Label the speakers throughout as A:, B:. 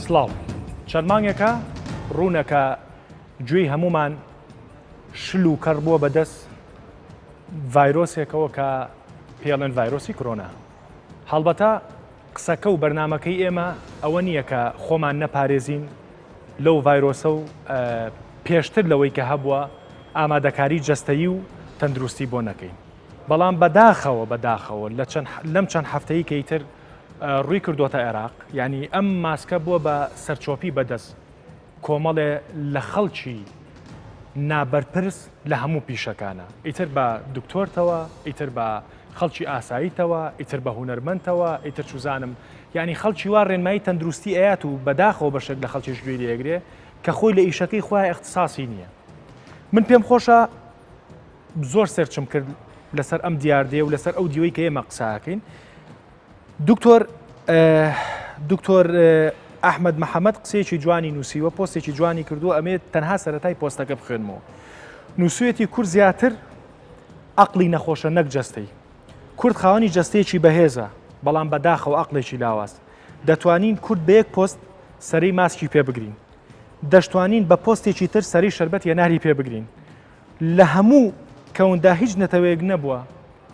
A: سڵاو. چەند مانگێکە ڕوونە کە گوێی هەموومان شل و کەڕ بووە بەدەست ڤایرۆسێکەوە کە پێڵێن ڤایرۆسی کرۆنا. هەڵبەتە قسەکە و بەرنامەکەی ئێمە ئەوە نییە کە خۆمان نەپارێزین لەو ڤایرۆسە و پێشتر لەوەی کە هەبووە ئامادەکاری جەستەیی و تەندروستی بۆ نەکەین. بەڵام بەداخەوە بەداخەوە لە چەند لەم چەند هەفتەی کە ئیتر ڕووی کردۆتە عێراق یعنی ئەم ماسکە بووە بە سەرچۆپی بەدەست کۆمەڵێ لە خەڵکی نابەرپرس لە هەموو پیشەکانە ئیتر بە دکتۆرتەوە ئیتر بە خەڵکی ئاساییتەوە ئیتر بە هونەرمەندتەوە ئیتر چوزانم یعنی خەڵکی وا ڕێنمایی تەندروستی ئەیات و بەداخەوە بەشێک لە خەڵکیش گوێی لێگرێ کە خۆی لە ئیشەکەی خۆیان اختصاصی نییە من پێم خۆشە زۆر search م کرد لەسەر ئەم دیاردەیە و لەسەر ئەو دیوەی کە ئێمە قساکەین دکتۆر دکتۆر ئەحمد محەممەد قسەیەکی جوانی نووسیوە پۆستێکی جوانی کردووە ئەمێ تەنها سەتای پۆستەکە بخوێنمەوە نووسویەتی کورد زیاتر عقلی نەخۆشە نەک جەستەی کورد خاوەنی جەستەیەکی بەهێزە بەڵام بەداخەوە عقلێکی لاواز دەتوانین کورد بە یەک پۆست سەری ماسکی پێ بگرین دەشتوانین بە پۆستێکی تر سەری شربەت یەناری پێ بگرین لە هەموو کەوندا هیچ نەتەوەیەک نەبووە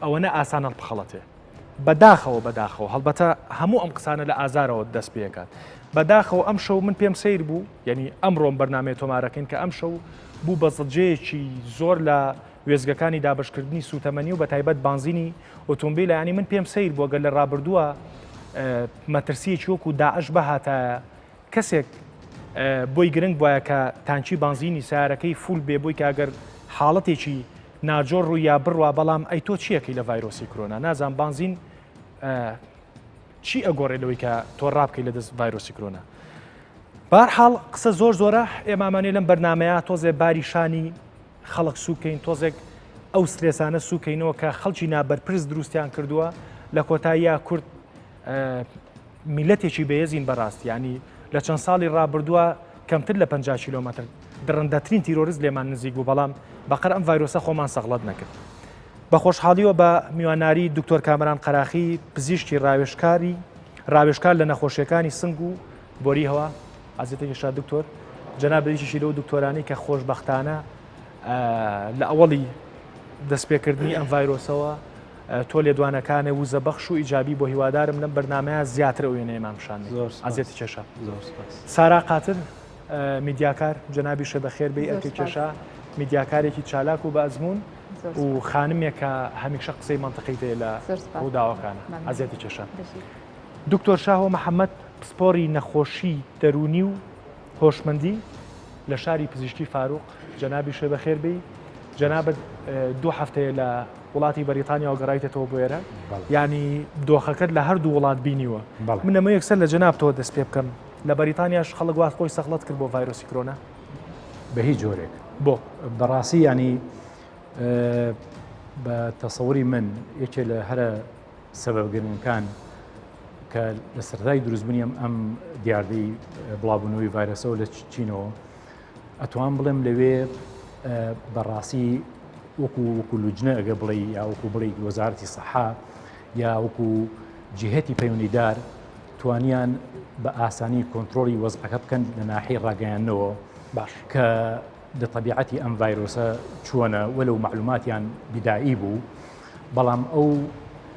A: ئەوەنە ئاسان هەڵبخەڵەتێ. بەداخەوە بەداخەوە هەڵبەتە هەموو ئەم قسانە لە ئازارەوە دەست پێکات. بەداخەوە ئەم شەو من پێم سەیر بوو یعنی ئەمڕۆم بەرنامەیە تۆمارەکەین کە ئەم شەو بوو بە زەجەیەکی زۆر لە وێستگەکانی دابەشکردنی سوتەمەنی و بەتایبەت بانزینی ئۆتۆمبیلە یعنی من پێم سەیر بووە گەر لە ڕابردووە مەترسیەکی وەکو داعش بهاتایە کەسێک بۆی گرنگ بوایە کە تانکی بانزینی سەیارەکەی full بێ بۆی کە ئەگەر حاڵەتێکی ناجۆر ڕووی یا بڕوا بەڵام ئەی تۆ چیەکەی لە ڤایرۆسی کرۆنا نازان بانزین چی ئەگۆڕێ لەوەی کە تۆ ڕابکەی لە دەست ڤایرۆسی کرۆنا بارحاڵ قسە زۆر زۆرە ئێمامانێ لەم بەرنمەیە تۆزێ باری شانی خەڵک سوکەین تۆزێک ئەو سترێسانە سوکەینەوە کە خەڵکی نابەرپرس دروستیان کردووە لە کۆتاییە کورد میللەتێکی بەهێزین بەڕاست یانی لە چەند ساڵی ڕابردووە کەمتر لە 50 کیلۆمەتر دڕندەترین تیرۆرست لێمان نزیک بوو بەڵام بەقەر ئەم ڤایرۆسە خۆمان سەغڵەت نەکرد بە خۆشحاڵیەوە بە میواناری دکتۆر کامەران قەراخی پزیشکی ڕاوێژکاری ڕاوێژکار لە نەخۆشیەکانی سنگ و بۆری هەوا ئازیەتێکی شاد دکتۆر جەناب یەکێکی لەو دکتۆرانەی کە خۆشبەختانە لە ئەوەڵی دەستپێکردنی ئەم ڤایرۆسەوە تۆ لێدوانەکانێ وزە بەخش و ئیجابی بۆ هیوادارم لەم بەرنامەیە زیاتر ئەو وێنەیەمان پیشان بدەیت. ئەزیەتی کێشا. سارا قاتر میدیاکار جەنابیشە بەخێر بێی ئەرکە کێشا میدیاکارێکی چالاک و بە ئەزموون و خانمێک کە هەمیشە قسەی مەنتقی هەیە لە ڕووداوەکانە ئەزیەتی کێشا. دکتۆر شاهۆ محەممەد پسپۆری نەخۆشی دەروونی و هۆشمەندی لە شاری پزیشکی فاروق جەنابیشە بەخێر بێی جەنابت دوو هەفتەیە لە وڵاتی بەریتانیاوە گەڕایتەوە بۆ ئێرە یانی دۆخەکەت لە هەردوو وڵات بینیوە من ئەمە یەکسەر لە جەنابتەوە دەست پێ بکەم لە بەریتانیاش خەڵک وا خۆی سەخڵەت کرد بۆ ڤایرۆسی کرۆنا
B: بە هیچ جۆرێک
A: بۆ
B: بەڕاستی ینی بە تەسەوری من یەکێ لە هەرە سەبەب گرنگەکان کە لە سەرای دروستبوونی ئەم ئەم دیاردەی بڵاوبوونەوەی ڤایرەسەوە لە چینەوە ئەتوان بڵێم لەوێ بەڕاستی وەکو وەکو لوجنە ئەگە بڵێ یا وەکو بڵێ وەزارەتی سەحا یا وەکو جهتی پەیوەندیدار توانیان بە ئاسانی کۆنتترۆلی وەزعەکە بکەن لە ناحی ڕاگەیاندنەوە
A: باش
B: کە لە تەبیعەتی ئەم ڤایرۆسە چۆنە وەلو معلوماتیان بیدایی بوو بەڵام ئەو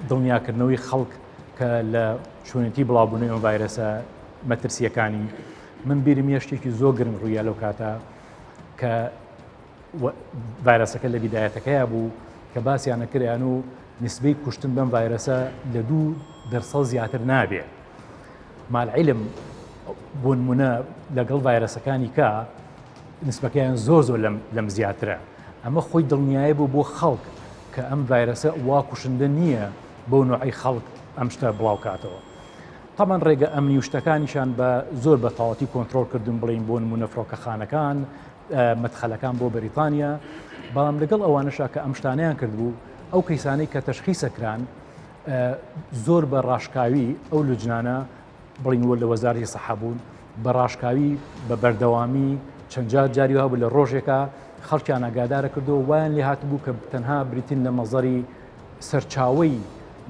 B: دڵنیاکردنەوەی خەڵک کە لە چۆنێتی بڵاوبوونەوەی ئەم ڤایرەسە مەترسیەکانی من بیرم یە شتێکی زۆر گرنگ ڕوویا لەو کاتە کە ڤایرەسەکە لە بیدایەتەکەیا بوو کە باسیانە کریان و نسبەی کوشتن بەم ڤایرەسە لە 2% زیاتر نابێ مالعلم بۆ نمونە لەگەڵ ڤایرەسەکانی کە نسبەکەیان زۆر زۆر لەم لەم زیاترە ئەمە خۆی دڵنیایە بوو بۆ خەڵک کە ئەم ڤایرەسە وا کوشندە نییە بەو نوعی خەڵک ئەم شتە بڵاو کاتەوە تەبعەن ڕێگە ئەمنی و شتەکانیشان بە زۆر بە تەواوەتی کۆنترۆڵ کردن بڵین بۆ نمونە فڕۆکەخانەکان مەدخەلەکان بۆ بەریتانیا بەڵام لەگەڵ ئەوانەشا کە ئەم شتانیان کردبوو ئەو کەیسانەی کە تەشخیسە کران زۆر بە ڕاشکاوی ئەو لوجنانە بڵین وە لە وەزارەتی سەحە بوون بە ڕاشکاوی بە بەردەوامی چەند جار جاری هەبوو لە ڕۆژێکا خەڵکیان ئاگادارە کردەوە وایان لێ هاتبوو کە تەنها بریتین لە مەزەری سەرچاوەی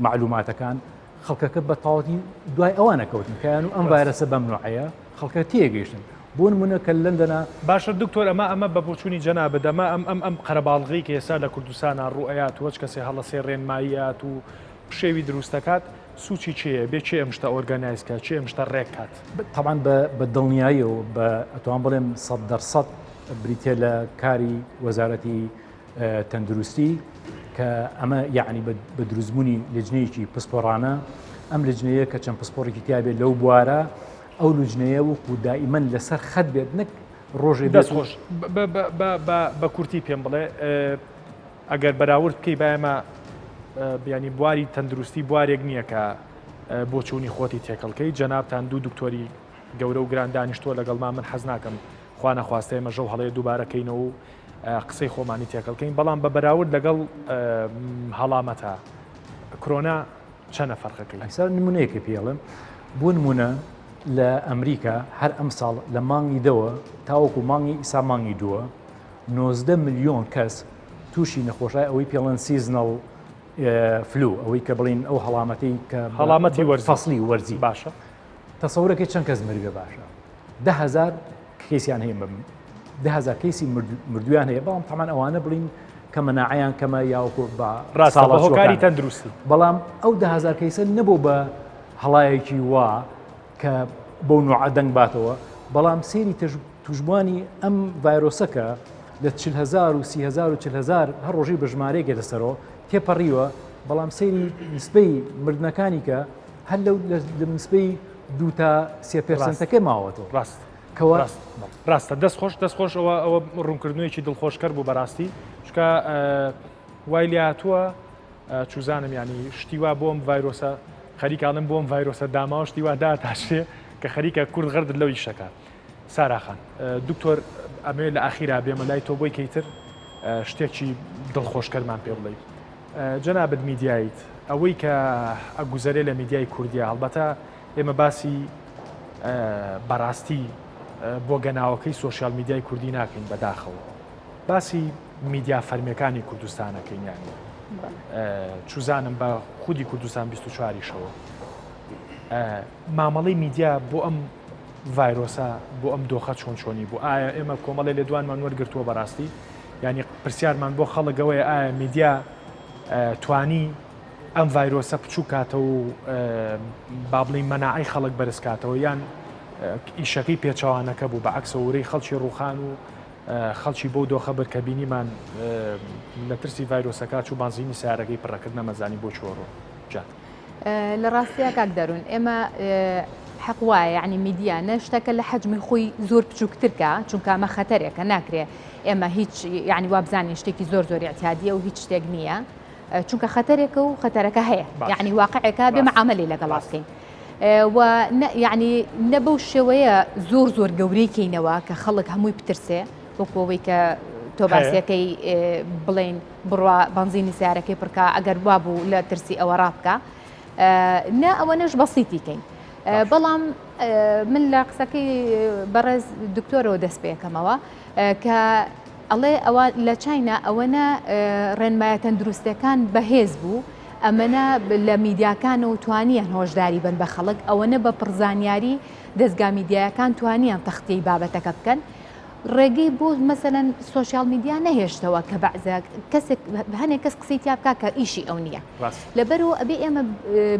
B: معلوماتەکان خەڵکەکە بە تەواوەتی دوای ئەوانە کەوتن کەیان و ئەم ڤایرەسە بەم نوعەیە. خەڵکە تێگەیشتن بۆ نمونە کە لەندەنا
A: باشە دکتۆر ئەمە ئەمە بە بۆچوونی جەنابت ئەمە ئەم ئەم ئەم قەرەباڵغی کە ئێستا لە کوردستانا ڕوو ئەیات و هەچ کەسێ هەڵەسێ ڕێنماییات و پشێوی دروست دەکات سوچی کێیە بێ کێ ئەم شتە organize کا کێ ئەم شتە ڕێک کات؟
B: تەبعەن بە بە دڵنیاییەوە بە ئەتوان بڵێم 100% بریتە لە کاری وەزارەتی تەندروستی کە ئەمە یعنی بە دروستبوونی لجنەیەکی پسپۆڕانە ئەم لجنەیە کە چەند پسپۆڕێکی تیاابێت لەو بوارە ئەو لجنەیە وەکو دائیمەن لەسەر خەت بێت نەک ڕۆژێ
A: دەست خۆش بە کورتی پێم بڵێ ئەگەر بەراورد بکەی با ئێمە بیانی بواری تەندروستی بوارێک نییە کە بۆچوونی خۆتی تێکەڵکەی جەنابتان دوو دکتۆری گەورە و گران دانیشتووە لەگەڵما من حەز ناکەم خوا نەخواستە ئێمە ژەو هەڵەیە دووبارە کەینەوە و قسەی خۆمانی تێکەڵکەین بەڵام بە بەراورد لەگەڵ هەڵامەتە کرۆنا چەنە فەرقەکەی؟
B: ئەسا نمونەیەکە پێڵم بۆ نمونە لە ئەمریکا هەر ئەمساڵ لە مانگی دەوە تاوەکو مانگی ئیسا مانگی دووە 19 ملیۆن کەس تووشی نەخۆشای ئەوەی پێڵەن seasonal flu ئەوەی کە بڵین ئەو هەڵامەتی کە
A: هەڵامەتی وەرزی
B: فەسلی وەرزی
A: باشە
B: تەسەورەکەی چەند کەس مردوێ باشە دههزار کەیسیان هەیە بم دههزار کەیسی مردویان هەیە بەڵام تەمان ئەوانە بڵین کە مەناعیان کەمە یاوەکو بە
A: ڕاستەهۆکاری تەندروستی
B: بەڵام ئەو دههزار کەیسە نەبوو بە هەڵایەکی وا کە بەو نوعە دەنگ باتەوە بەڵام سێری توشبوانی ئەم ڤایرۆسەکە لە 4هزار و 3هزار و 4هزار هەر ڕۆژی بە ژمارەیەک لەسەرەوە تێپەڕیوە بەڵام سەیری نسبەی مردنەکانی کە هەر لەو لە نسبەی دوو تا سێ percent ەکەی ماوەتەوە.
A: ڕاست
B: کەوا
A: ڕاست ڕاستە دەست خۆش دەست خۆش ئەوە ئەوە ڕوونکردنەوەیەکی دڵخۆشکەر بوو بەڕاستی چونکە وای لێهاتووە چوزانم ینی شتی وا بۆم ڤایرۆسە خەریکاڵم بۆم ڤایرۆسە داماوە شتی وا داتاشێ کە خەریکە کورد غەردت لەو ئیشەکە ساراخان دکتۆر ئەمەوێت لە ئاخیرا بێمە لای تۆ بۆی کەیتر شتێکی دڵخۆشکەرمان پێ بڵێ جەنابت میدیایت ئەوەی کە ئەگوزەرێ لە میدیای کوردیا هەڵبەتە ئێمە باسی بەڕاستی بۆ گەناوەکەی سۆشیال میدیای کوردی ناکەین بەداخەوە باسی میدیا فەرمیەکانی کوردستانەکەین یانی چوزانم بە خودی کوردستان 24یشەوە مامەڵەی میدیا بۆ ئەم ڤایرۆسە بۆ ئەم دۆخە چۆن چۆنی بوو ئایا ئێمە کۆمەڵی لێدوانمان وەرگرتووە بەڕاستی یانی پرسیارمان بۆ خەڵک ئەوەیە ئایا میدیا توانی ئەم ڤایرۆسە بچووک کاتەوە و با بڵین مەناعەی خەڵک بەرز کاتەوە یان ئیشەکەی پێچەوانەکە بوو بە عەکسەوە ورەی خەڵکی ڕوخان و خەڵکی بەو دۆخە برد کە بینیمان لە ترسی ڤایرۆسەکە چوو بانزینی سیارەکەی پڕەکرد نەمەزانی بۆ چۆڕۆ جات.
C: لە ڕاستیا کاک دەروون ئێمە حەق وایە یعنی میدیا نە شتەکە لە حەجمی خۆی زۆر بچووکترکە چونکە ئەمە خەتەرێکە ناکرێ ئێمە هیچ یعنی وابزانین شتێکی زۆر زۆر اعتیادیە و هیچ شتێک نییە چونکە خەتەرێکە و خەتەرەکە هەیە یعنی واقعێکە بێ معاملەی لەگەڵا بکەین و یعنی نە بەو شێوەیە زۆر زۆر گەورەی کەینەوە کە خەڵک هەمووی بترسێ وەکو ئەوەی کە تۆ باسیەکەی بڵین بڕوا بەنزینی سیارەکەی پڕکا ئەگەر وابوو لە ترسی ئەوە ڕابکا نا ئەوەنەش بەسیتی کەین بەڵام من لە قسەکەی بەڕێز دکتۆرەوە دەست پێکەمەوە کە ئەڵێ ئەوە لە چاینا ئەوەنە ڕێنمایە تەندروستەکان بەهێز بوو ئەمەە لە میدیاکانەوە توانیان هۆشداری بن بە خەڵک ئەوەنە بە پڕزانیاری دەستگا میدیایەکان توانیان تەختیەی بابەتەکە بکەن ڕێگەی بۆ مەسەلەن سۆشیال میدیا نەهێشتەوە کە بەعزە کەسێک هەنێک کەس قسەی تیا بکا کە ئیشی ئەو نییە لەبەرەوە ئەبێ ئێمە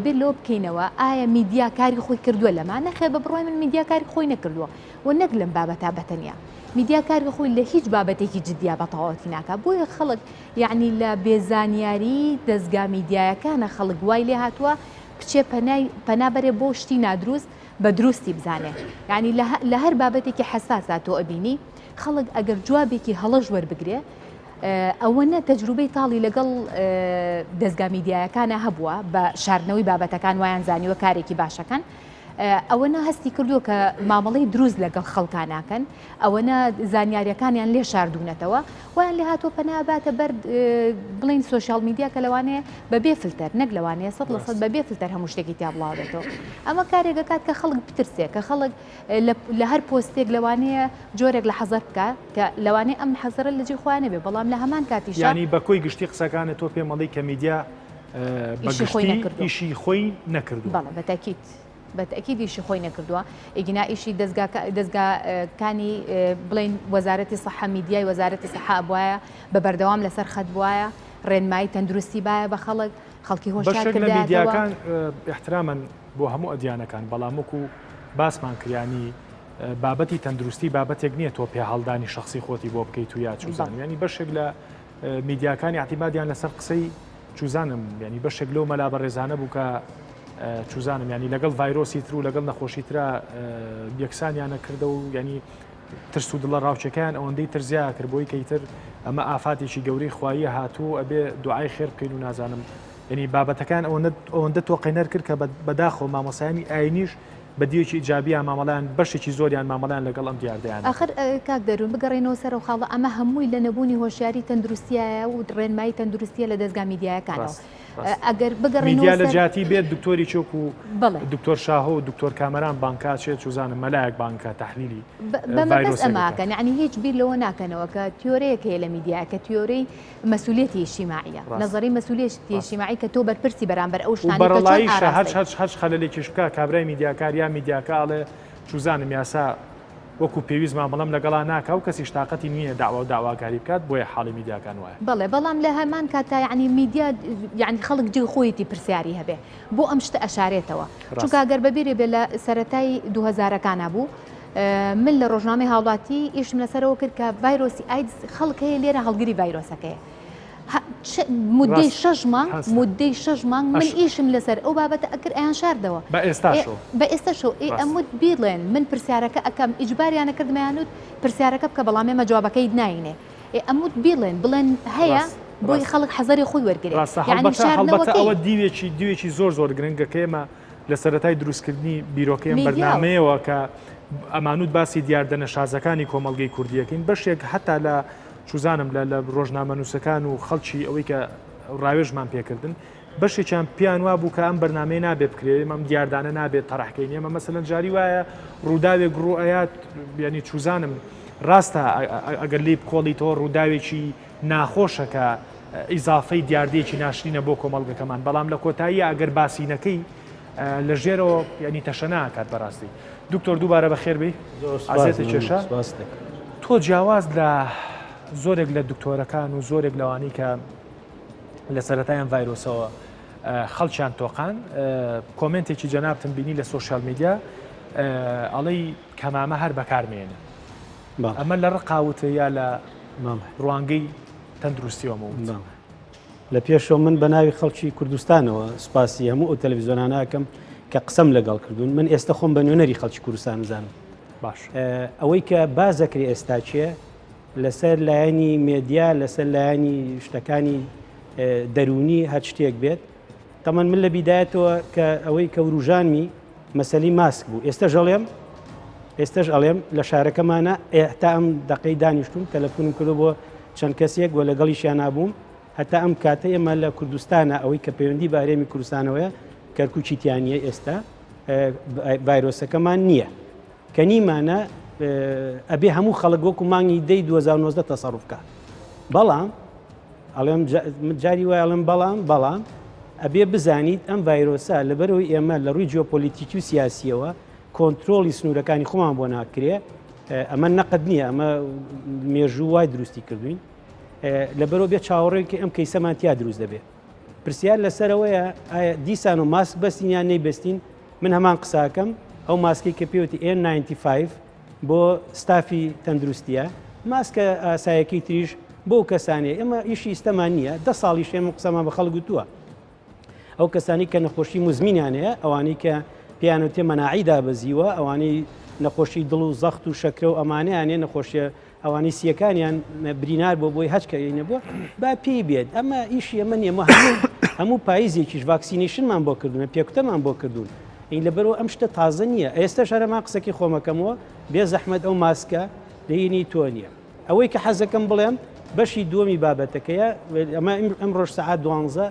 C: بیر لەوە بکەینەوە ئایا میدیا کاری خۆی کردووە لەما نەخێر بە بڕوای من میدیا کاری خۆی نەکردووە و نەک لەم بابەتە بەتەنیا میدیا کاری خۆی لە هیچ بابەتێکی جدیا بە تەواوەتی ناکا بۆیە خەڵک یعنی لە بێزانیاری دەزگا میدیایەکانە خەڵک وای لێ هاتووە بچێ پەنای پەنا بەرێ بۆ شتی نادروست بە دروستی بزانێ یانی لە هەر بابەتێکی حەساسا تۆ ئەبینی خەڵک ئەگەر جوابێکی هەڵەش وەربگرێ ئەوەنە تەجروبەی تاڵی لەگەڵ دەزگا میدیایەکانە هەبووە بە شاردنەوەی بابەتەکان وایان زانیوە کارێکی باشەکەن ئەوەنە هەستی کردووە کە مامەڵەی دروست لەگەڵ خەڵکا ناکەن ئەوەنە زانیاریەکانیان لێ شاردوونەتەوە وایان لێ هاتووە پەنا باتە بەر بڵین سۆشیال میدیا کە لەوانەیە بەبێ فلتەر نەک لەوانەیە 100% بەبێ فلتەر هەموو شتێکی تیا بڵاوبێتەوە ئەمە کارێک ئەکات کە خەڵک بترسێ کە خەڵک لە هەر پۆستێک لەوانەیە جۆرێک لە حەزەر بکە کە لەوانەیە ئەم حەزەرە لە جێی خۆیان نەبێ بەڵام لە هەمان کاتیشا
A: یانی بە کۆی گشتی قسەکانت تۆ پێم ئەڵێی کە میدیا بە
C: ئیشی خۆی
A: گشتی
C: نەکردووە
A: ئیشی خۆی نەکردووە.
C: بەڵێ بە تەئکید. بە تەئکید ئیشی خۆی نەکردووە ئیگینا ئیشی دەزگاکانی بڵێین وەزارەتی سەحە میدیای وەزارەتی سەحە ئەبوایە بە بەردەوام لەسەر خەت بوایە ڕێنمایی تەندروستی بایە بە خەڵک خەڵکی هۆشیار
A: بەشێک لە
C: کردایەتەوە.
A: میدیاکان ئیحترامەن بۆ هەموو ئەدیانەکان بەڵام وەکو باسمان کریانی بابەتی تەندروستی بابەتێک نییە تۆ پێهەڵدانی شخصی خۆتی بۆ بکەیت و یا چوزانم ینی بەشێک لە میدیاکانی اعتیمادیان لەسەر قسەی چوزانم ینی بەشێک لەو مەلا بەڕێزانە بوو کە چوزانم ینی لەگەڵ ڤایرۆسی تر و لەگەڵ نەخۆشی ترا یەکسانیانە کردە و ینی ترس و دڵە ڕاوچەکەیان ئەوەندەی تر زیا کرد بۆی کە ئیتر ئەمە ئافاتێکی گەورەی خواییە هاتوو ئەبێ دوعای خێر بکەین و نازانم یعنی بابەتەکان ئەوەندە ئەوەندە تۆقێنەر کرد کە بەداخەوە مامۆسایانی ئاینیش بە دیوێکی ئیجابیان مامەڵیان بەشێکی زۆریان مامەڵیان لەگەڵ ئەم دیاردەیان
C: ئاخر کاک دەروون بگەڕێنەوە سەر ئەو خاڵە ئەمە هەمووی لە نەبوونی هۆشیاری تەندروستیایە و ڕێنمایی تەندروستیە لە دەزگا میدیایەکانەوە. ئەگەر بگەڕێینەوە
A: میدیا لە جیاتی بێت دکتۆری چۆک و دکتۆر شاهۆ و دکتۆر کامەران بانکا چێت چوزانم مەلایەک بانکا تەحلیلی
C: بەمەبەست ئەماکەن یعنی هیچ بیر لەوە ناکەنەوە کە تیۆرەیەک هەیە لە میدیا کە تیۆرەی مەسولیەتی ئیجتیماعیە نەزەری مەسولیەتی ئیجتیماعی کە تۆ بەرپرسی بەرامبەر ئەو شتانەی کە چۆن
A: بەڕەڵاییشە هەرچ هەرچ هەرچ خەلەلێکیش بکا کابرای میدیاکار یا میدیاکە ئەڵێ چوزانم یاسا وەکو پێویست مامەڵەم لەگەڵا ناکا و کەسیش تاقەتی نییە دەعوا و داواکاری بکات بۆیە حاڵی میدیاکان وایە.
C: بەڵێ بەڵام لە هەمان کاتا یەعنی میدیا یەعنی خەڵک جێی خۆیەتی پرسیاری هەبێ بۆ ئەم شتە ئەشارێتەوە چونکە گەر بەبیرێ بێ لە سەرەتای دووهەزارەکانا بوو من لە ڕۆژنامەی هاوڵاتی ئیشم لەسەرەوە کرد کە ڤایرۆسی ئایدز خەڵک هەیە لێرە هەڵگری ڤایرۆسەکەیە مدەی شەش مانگ مدەی شەش مانگ من ئیشم لەسەر ئەو بابەتە ئەکرد ئەیان شاردەوە
A: بە ئێستاشەوە
C: بە ئێستاشەوە ئێ ئەموت بیڵێن من پرسیارەکە ئەکەم ئیجباریانە کردمەیانوت پرسیارەکە بکە بەڵام ئێمە جوابەکەی ناینێ ئێ ئەموت بیڵێن بڵێن هەیە بۆی خەڵک حەزەری خۆی وەرگێ
A: ڕاستە هەڵبەتە ئەوە دیوێکی دیوێکی زۆر زۆر گرنگە کە ئێمە لە سەرەتای دروستکردنی بیرۆکەی ئەم بەرنامەیەوە کە ئەمانوت باسی دیاردە نەشازەکانی کۆمەڵگەی کوردیەکەین بەشێک هەتا لە چوزانم لە لە ڕۆژنامەنووسەکان و خەڵکی ئەوەی کە ڕاوێژمان پێکردن بەشێکیان پێیان وابوو کە ئەم بەرنامەیە نابێت بکرێ ئێمە ئەم دیاردانە نابێت تەرحکەین ئێمە مەسەلەن جاری وایە ڕووداوێک ڕوو ئەیات یعنی چوزانم ڕاستە ئەگەر لی بکۆڵیتەوە ڕووداوێکی ناخۆشە کە ئیزافەی دیاردەیەکی ناشرینە بۆ کۆمەڵگەکەمان بەڵام لە کۆتاییە ئەگەر باسی نەکەی لە ژێرەوە ینی تەشەنا ئەکات بەڕاستی دکتۆر دووبارە بەخێر بێی ئازێتە کێشە تۆ جیاواز لە زۆرێک لە دکتۆرەکان و زۆرێک لەوانەی کە لە سەرەتایان ڤایرۆسەوە خەڵکیان تۆقان کۆمنتێکی جەنابتم بینی لە سۆشیال میدیا ئەڵەی کەمامە هەر بەکارمێنن ئەمە لە ڕقاوتە یا لە ڕوانگەی تەندروستیەوە مەوت.
D: لە پێشەوە من بە ناوی خەڵکی کوردستانەوە سوپاسی هەموو ئەو تەلەڤیزیۆنانە ئەکەم کە قسەم لەگەڵ کردوون من ئێستا خۆم بە نوێنەری خەڵکی کوردستان زانم
A: باش
D: ئەوەی کە بازەکری ئێستا چێ لەسەر لایەنی مێدیا لەسەر لایەنی شتەکانی دەرونی هەر شتێک بێت تەمەن من لە بیدایەتەوە کە ئەوەی کە وروژانمی مەسەلی ماسک بوو ئێستەش ئەڵێم ئێستەش ئەڵێم لە شارەکەمانە تا ئەم دەقەی دانیشتوم تەلەفۆنم کردو بۆ چەند کەسێک و لەگەڵیشیان نابووم هەتا ئەم کاتە ئێمە لە کوردستانە ئەوەی کە پەیوەندی بە هەرێمی کوردستانەوەیە کەرکوکی تیانە ئێستا ڤایرۆسەکەمان نییە کە نیمانە ئەبێ هەموو خەڵک وەکو مانگی دەی 2009 تەسەڕف بکە بەڵام ئەڵێم جاری وای ئەڵێم بەڵام بەڵام ئەبێ بزانیت ئەم ڤایرۆسە لەبەرەوەی ئێمە لە ڕووی جیۆپۆلیتیکی و سیاسیەوە کۆنتترۆلی سنوورەکانی خۆمان بۆ ناکرێ ئەمە نەقد نییە ئەمە مێژوو وای دروستی کردوین لەبەرەوە بێ چاوەڕێکی ئەم کەیسەمان تیا دروست دەبێت پرسیار لەسەرەوەیە دیسان و ماسک بەستین یان نەیبەستین من هەمان قساکەم ئەو ماسکی کە پێوتی N95 بۆ ستافی تەندروستیە، ماسکە ئاسایەکەی تریش بۆ کەسانەیە، ئێمە ئیشی ئیستەمان نییە، دە ساڵیش ئێمە قسەمان بە خەڵک گوتووە ئەو کەسانی کە نەخۆشی مزمینیان هەیە، ئەوانەی کە پێیان وتێ مەناعی دابەزیوە، ئەوانەی نەخۆشی دڵ و زەخت و شەکرە و ئەمانەیان هەیە، نەخۆشیە ئەوانەی سیەکانیان برینار بۆ بۆی هەچ کە نەبووە با پێی بێت ئەمە ئیشی ئەمە نییە هەموو هەموو پاییزێکیش vaccination مان بۆ کردوون پێکوتەمان بۆ کردوون این لەبەرەوە ئەم شتە تازە نییە ئێستاش هەرەما قسەکی خۆمەکەمەوە بێ زەحمەت ئەو ماسکە لەینی تۆ نییە ئەوەی کە حەزەکەم بڵێم بەشی دووەمی بابەتەکەیە ئەمە ئەمڕۆژ سەعات دوانزە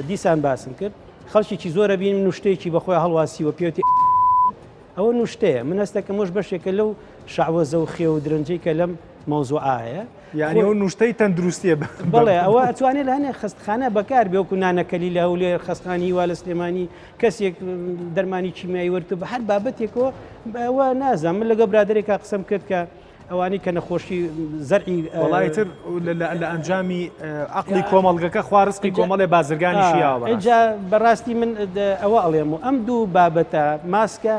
D: دیسان باسم کرد خەڵکێکی زۆرە بینم نوشتەیەکی بەخۆی هەڵواسیوە پێوتی. ئەوە نوشتەیە من هەستەکەم وەش بەشێکە لەو شەعوەزە و خێو و درەنجەی کە لەم مەوزوعایە
A: یعنی ئەو نوشتەی تەندروستیە
D: بەڵێ ئەوە ئەتوانێت لە هەنێ خەستخانە بەکار بێ وەکو نانەکەلی لە هەولێر خەستخانی هیوا لە سلێمانی کەسێک دەرمانی کیمیایی وەرتو بە هەر بابەتێکەوە ئەوە نازانم من لەگە برادێکا قسەم کرد کە ئەوانەی کە نەخۆشی زەرعی
A: وەڵای تر لە ئەنجامی عقلی کۆمەڵگەکە خوارزقی کۆمەڵێ بازرگانی شیاوە
D: ئینجا بەڕاستی من ئەوە ئەڵێم و ئەم دوو بابەتە ماسکە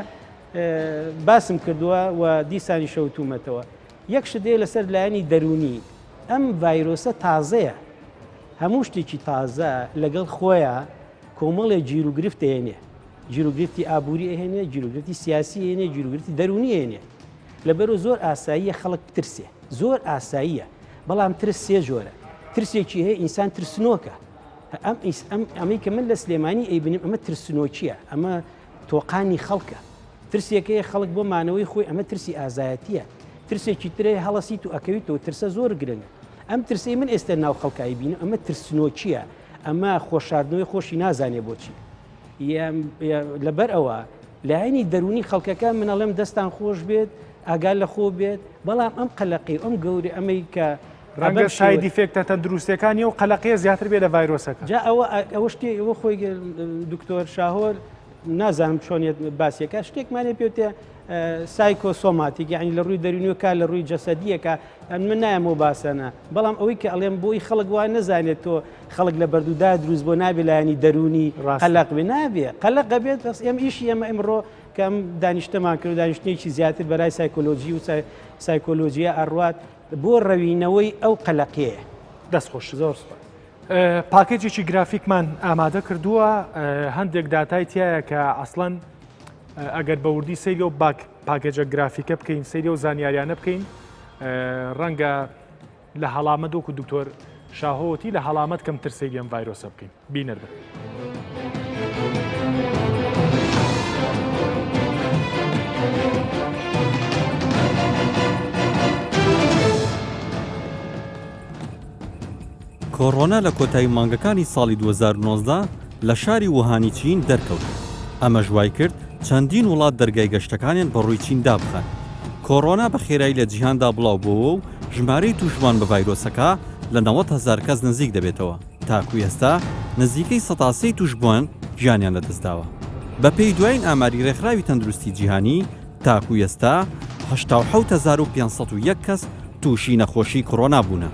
D: باسم کردووە و دیسانی شەوتومەتەوە یەک شت هەیە لەسەر لایەنی دەروونی ئەم ڤایرۆسە تازەیە هەموو شتێکی تازە لەگەڵ خۆیان کۆمەڵێ گیروگرفت ئەهێنێ گیروگرفتی ئابووری ئەهێنێ گیروگرفتی سیاسی ئەهێنێ گیروگرفتی دەروونی ئەهێنێ لەبەرو زۆر ئاساییە خەڵک بترسێ زۆر ئاساییە بەڵام ترس سێ جۆرە ترسێکی هەیە ئینسان ترسنۆکە ئەم ئەم ئەمەی کە من لە سلێمانی ئەیبنیم ئەمە ترسنۆکیە ئەمە تۆقانی خەڵکە ترسێک هەیە خەڵک بۆ مانەوەی خۆی ئەمە ترسی ئازایەتیە ترسێکی ترێ هەڵەسیت و ئەکەویتەوە ترسە زۆر گرنگە ئەم ترسەی من ئێستا ناو خەڵکە ئەیبینم ئەمە ترسنۆکیە ئەمە خۆشاردنەوەی خۆشی نازانێ بۆچی لەبەر ئەوە لایەنی دەرونی خەڵکەکە من ئەڵێم دەستان خۆش بێت ئاگا لە خۆ بێت بەڵام ئەم قەلەقی ئەم گەوری ئەمەی کە
A: ڕەنگە side effect ە تەندروستەکانی و قەلەقیە زیاتر بێ لە ڤایرۆسەکە
D: جا ئەوە ئەوە شتێ ئەوە خۆی دکتۆر شاهۆر نازانم چۆنیەت باسیەکە شتێکمانێ پێوتێ psychosomatic یعنی لە ڕووی دەرونیەکە لە ڕووی جەسەدیەکە ئەن من نایەمەوە باسەنە بەڵام ئەوەی کە ئەڵێم بۆی خەڵک وا نەزانێت تۆ خەڵک لە بەردودا دروست بۆ نابێ لایەنی دەرونی قەلق بێ نابێ قەلق بێت بەس ئێم ئیشی ئێمە ئمڕۆ کەم دانیشتەمان کرد دانیشتێکی زیاتر بەرای سایکۆلۆژی و سایکۆلۆژیە ئەڕوات بۆ ڕەوینەوەی ئەو قەلەقیە.
A: دەست خۆش زۆر سوپاس. پاکێجێکی گرافیکمان ئامادە کردووە هەندێک داتای تایە کە ئەسڵەن ئەگەر بە وردی سەیری و باک پاکێجە گرافیکە بکەین سەیری و زانیاریانە بکەین ڕەنگە لە هەڵامەت وەکو دکتۆر شاهۆتی لە هەڵامەت کەمتر سەیری ئەم ڤایرۆسە بکەین بینەر بن.
E: کۆڕۆنا لە کۆتایی مانگەکانی ساڵی 2019 لە شاری ووهانی چین دەرکەوت، ئەمەش وایکرد چەندین وڵات دەرگای گەشتەکانیان بەڕووی چین دابخەن. کۆڕۆنا بە خێرایی لە جیهاندا بڵاوبووەوە و ژمارەی تووشبووان بە ڤایرۆسەکە لە 90 هەزار کەس نزیک دەبێتەوە. تاکو ئێستا نزیکەی سەتا سێی تووشبووان گیانیان لەدەستداوە. بەپێی دوایین ئاماری رێکخراوی تەندروستی جیهانی، تاکو ئێستا 87501 کەس تووشی نەخۆشیی کۆرۆنا بوونە،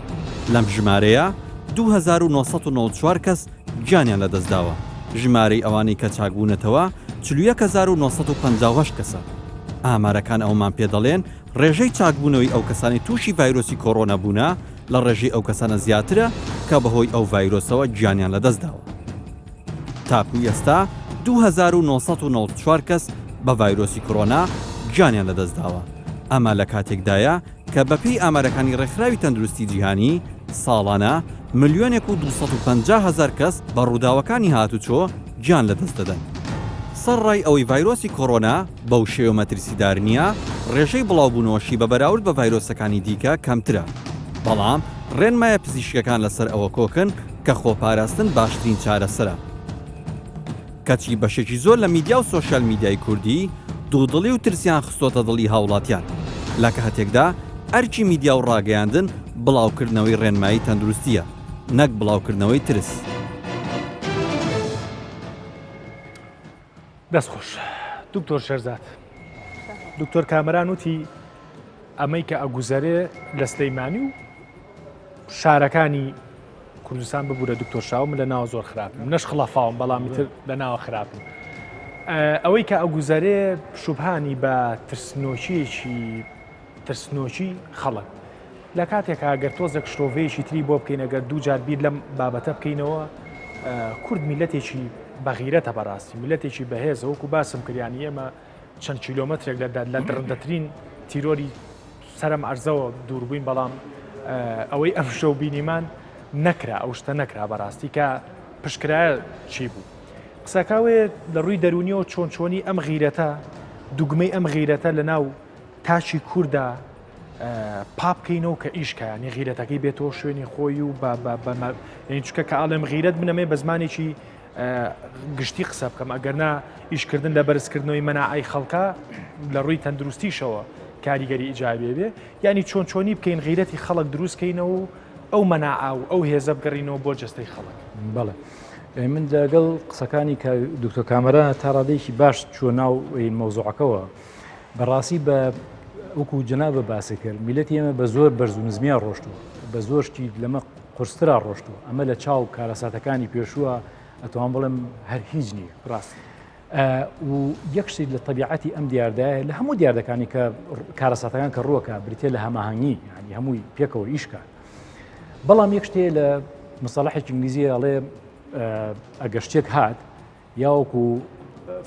E: لەم ژمارەیە 2994 کەس گیانیان لەدەستداوە، ژمارەی ئەوانەی کە چاکبوونەتەوە 41958 کەسە. ئامارەکان ئەوەمان پێدەڵێن رێژەی چاکبوونەوەی ئەو کەسانەی تووشی ڤایرۆسی کۆرۆنا بوونە لە ڕێژەی ئەو کەسانە زیاترە کە بەهۆی ئەو ڤایرۆسەوە گیانیان لەدەستداوە. تاکو ئێستا 2994 کەس بە ڤایرۆسی کۆرۆنا گیانیان لەدەستداوە، ئەمە لە کاتێکدایە کە بەپێی ئامارەکانی ڕێکخراوی تەندروستی جیهانی ساڵانە ملیۆنێک و 250 هەزار کەس بە ڕووداوەکانی هاتوچۆ گیان لەدەستدەدەن. سەرڕای ئەوەی ڤایرۆسی کۆرۆنا بەو شێوە مەترسیدار نییە، ڕێژەی بڵاوبوونەوەشی بە بەراورد بە ڤایرۆسەکانی دیکە کەمترە، بەڵام ڕێنمایە پزیشکییەکان لەسەر ئەوە کۆکن کە خۆپاراستن باشترین چارەسەرە. کەچی بەشێکی زۆر لە میدیا و سۆشیال میدیای کوردی دوودڵی و ترسیان خستۆتە دڵی هاوڵاتیان، لە کاتێکدا ئەرکی میدیا و ڕاگەیاندن بڵاوکردنەوەی ڕێنمایی تەندروستییە نەک بڵاوکردنەوەی ترس.
A: دەست خۆش دکتۆر شێرزاد. دکتۆر کامەران وتی ئەمەی کە ئەگوزەرێ لە سلەیمانی و شارەکانی کوردستان ببوورە دکتۆر شاو من لە ناوە زۆر خراپم نەش خڵافاوم بەڵام تر لە ناوە خراپم ئەوەی کە ئەگوزەرێ شوبهانی بە ترسنۆکیەکی ترسنۆکی خەڵک. لە کاتێکا گەر تۆزێک شرۆڤەیەکی تری بۆ بکەین ئەگەر دووجار بیر لەم بابەتە بکەینەوە کورد میلەتێکی بەغیرەتە بەڕاستی میلەتێکی بەهێزە وەکو باسم کردیانی ئێمە چەند کیلۆمەترێک لە لە دڕندەترین تیرۆری سەرم ئەرزەوە دووربووین بەڵام ئەوەی ئەم شەو بینیمان نەکرا ئەو شتە نەکرا بەڕاستی کە پشکرایە چی بوو قسەکەوێ لە ڕووی دەرونیەوە چۆن چۆنی ئەم غیرەتە دوگمەی ئەم غیرەتە لە ناو تاکی کوردا پا بکەینەوە کە ئیش کە ینی غیرەتەکەی بێتەوە شوێنی خۆی و بە چکە کە ئاڵێم غیرەت بنەمێ بە زمانێکی. گشتی قسە بکەم ئەگەرنا ئیشکردن لە بەرزکردنەوەی مەناعەی خەڵکە لە ڕووی تەندروستیشەوە کاریگەری ئیجابێ بێ یعنی چۆن چۆنی بکەین غیرەتی خەڵک دروستکەینەوە و ئەو مەناعە و ئەو هێزە بگەڕینەوە بۆ جەستەی خەڵک.
B: بەڵێ من لەگەڵ قسەکانی کە دکتۆر کامەران تا ڕادەیەکی باش چووە ناو مەوزوعەکەوە بەڕاستی بە وەکو جەنابە باسی کرد میلەتی ئێمە بە زۆر بەرز و نزمیان ڕۆشتووە بە زۆر شتی لەمە قورسترا ڕۆشتووە ئەمە لە چاو کارەساتەکانی پێشووە ئەتوان بڵێم هەر هیچ نییە
A: ڕاست
B: و یەک شت لە تەبیعەتی ئەم دیاردایە لە هەموو دیاردەکانی کە کارەساتەکان کە ڕووەکە بریتە لە هەماهەنگی ینی هەمووی پێکەوە ئیشکە بەڵام یەک شتێ لە مستەڵەحێکی ئینگلیزی ئەڵێ ئەگەر شتێک هات یاوەکو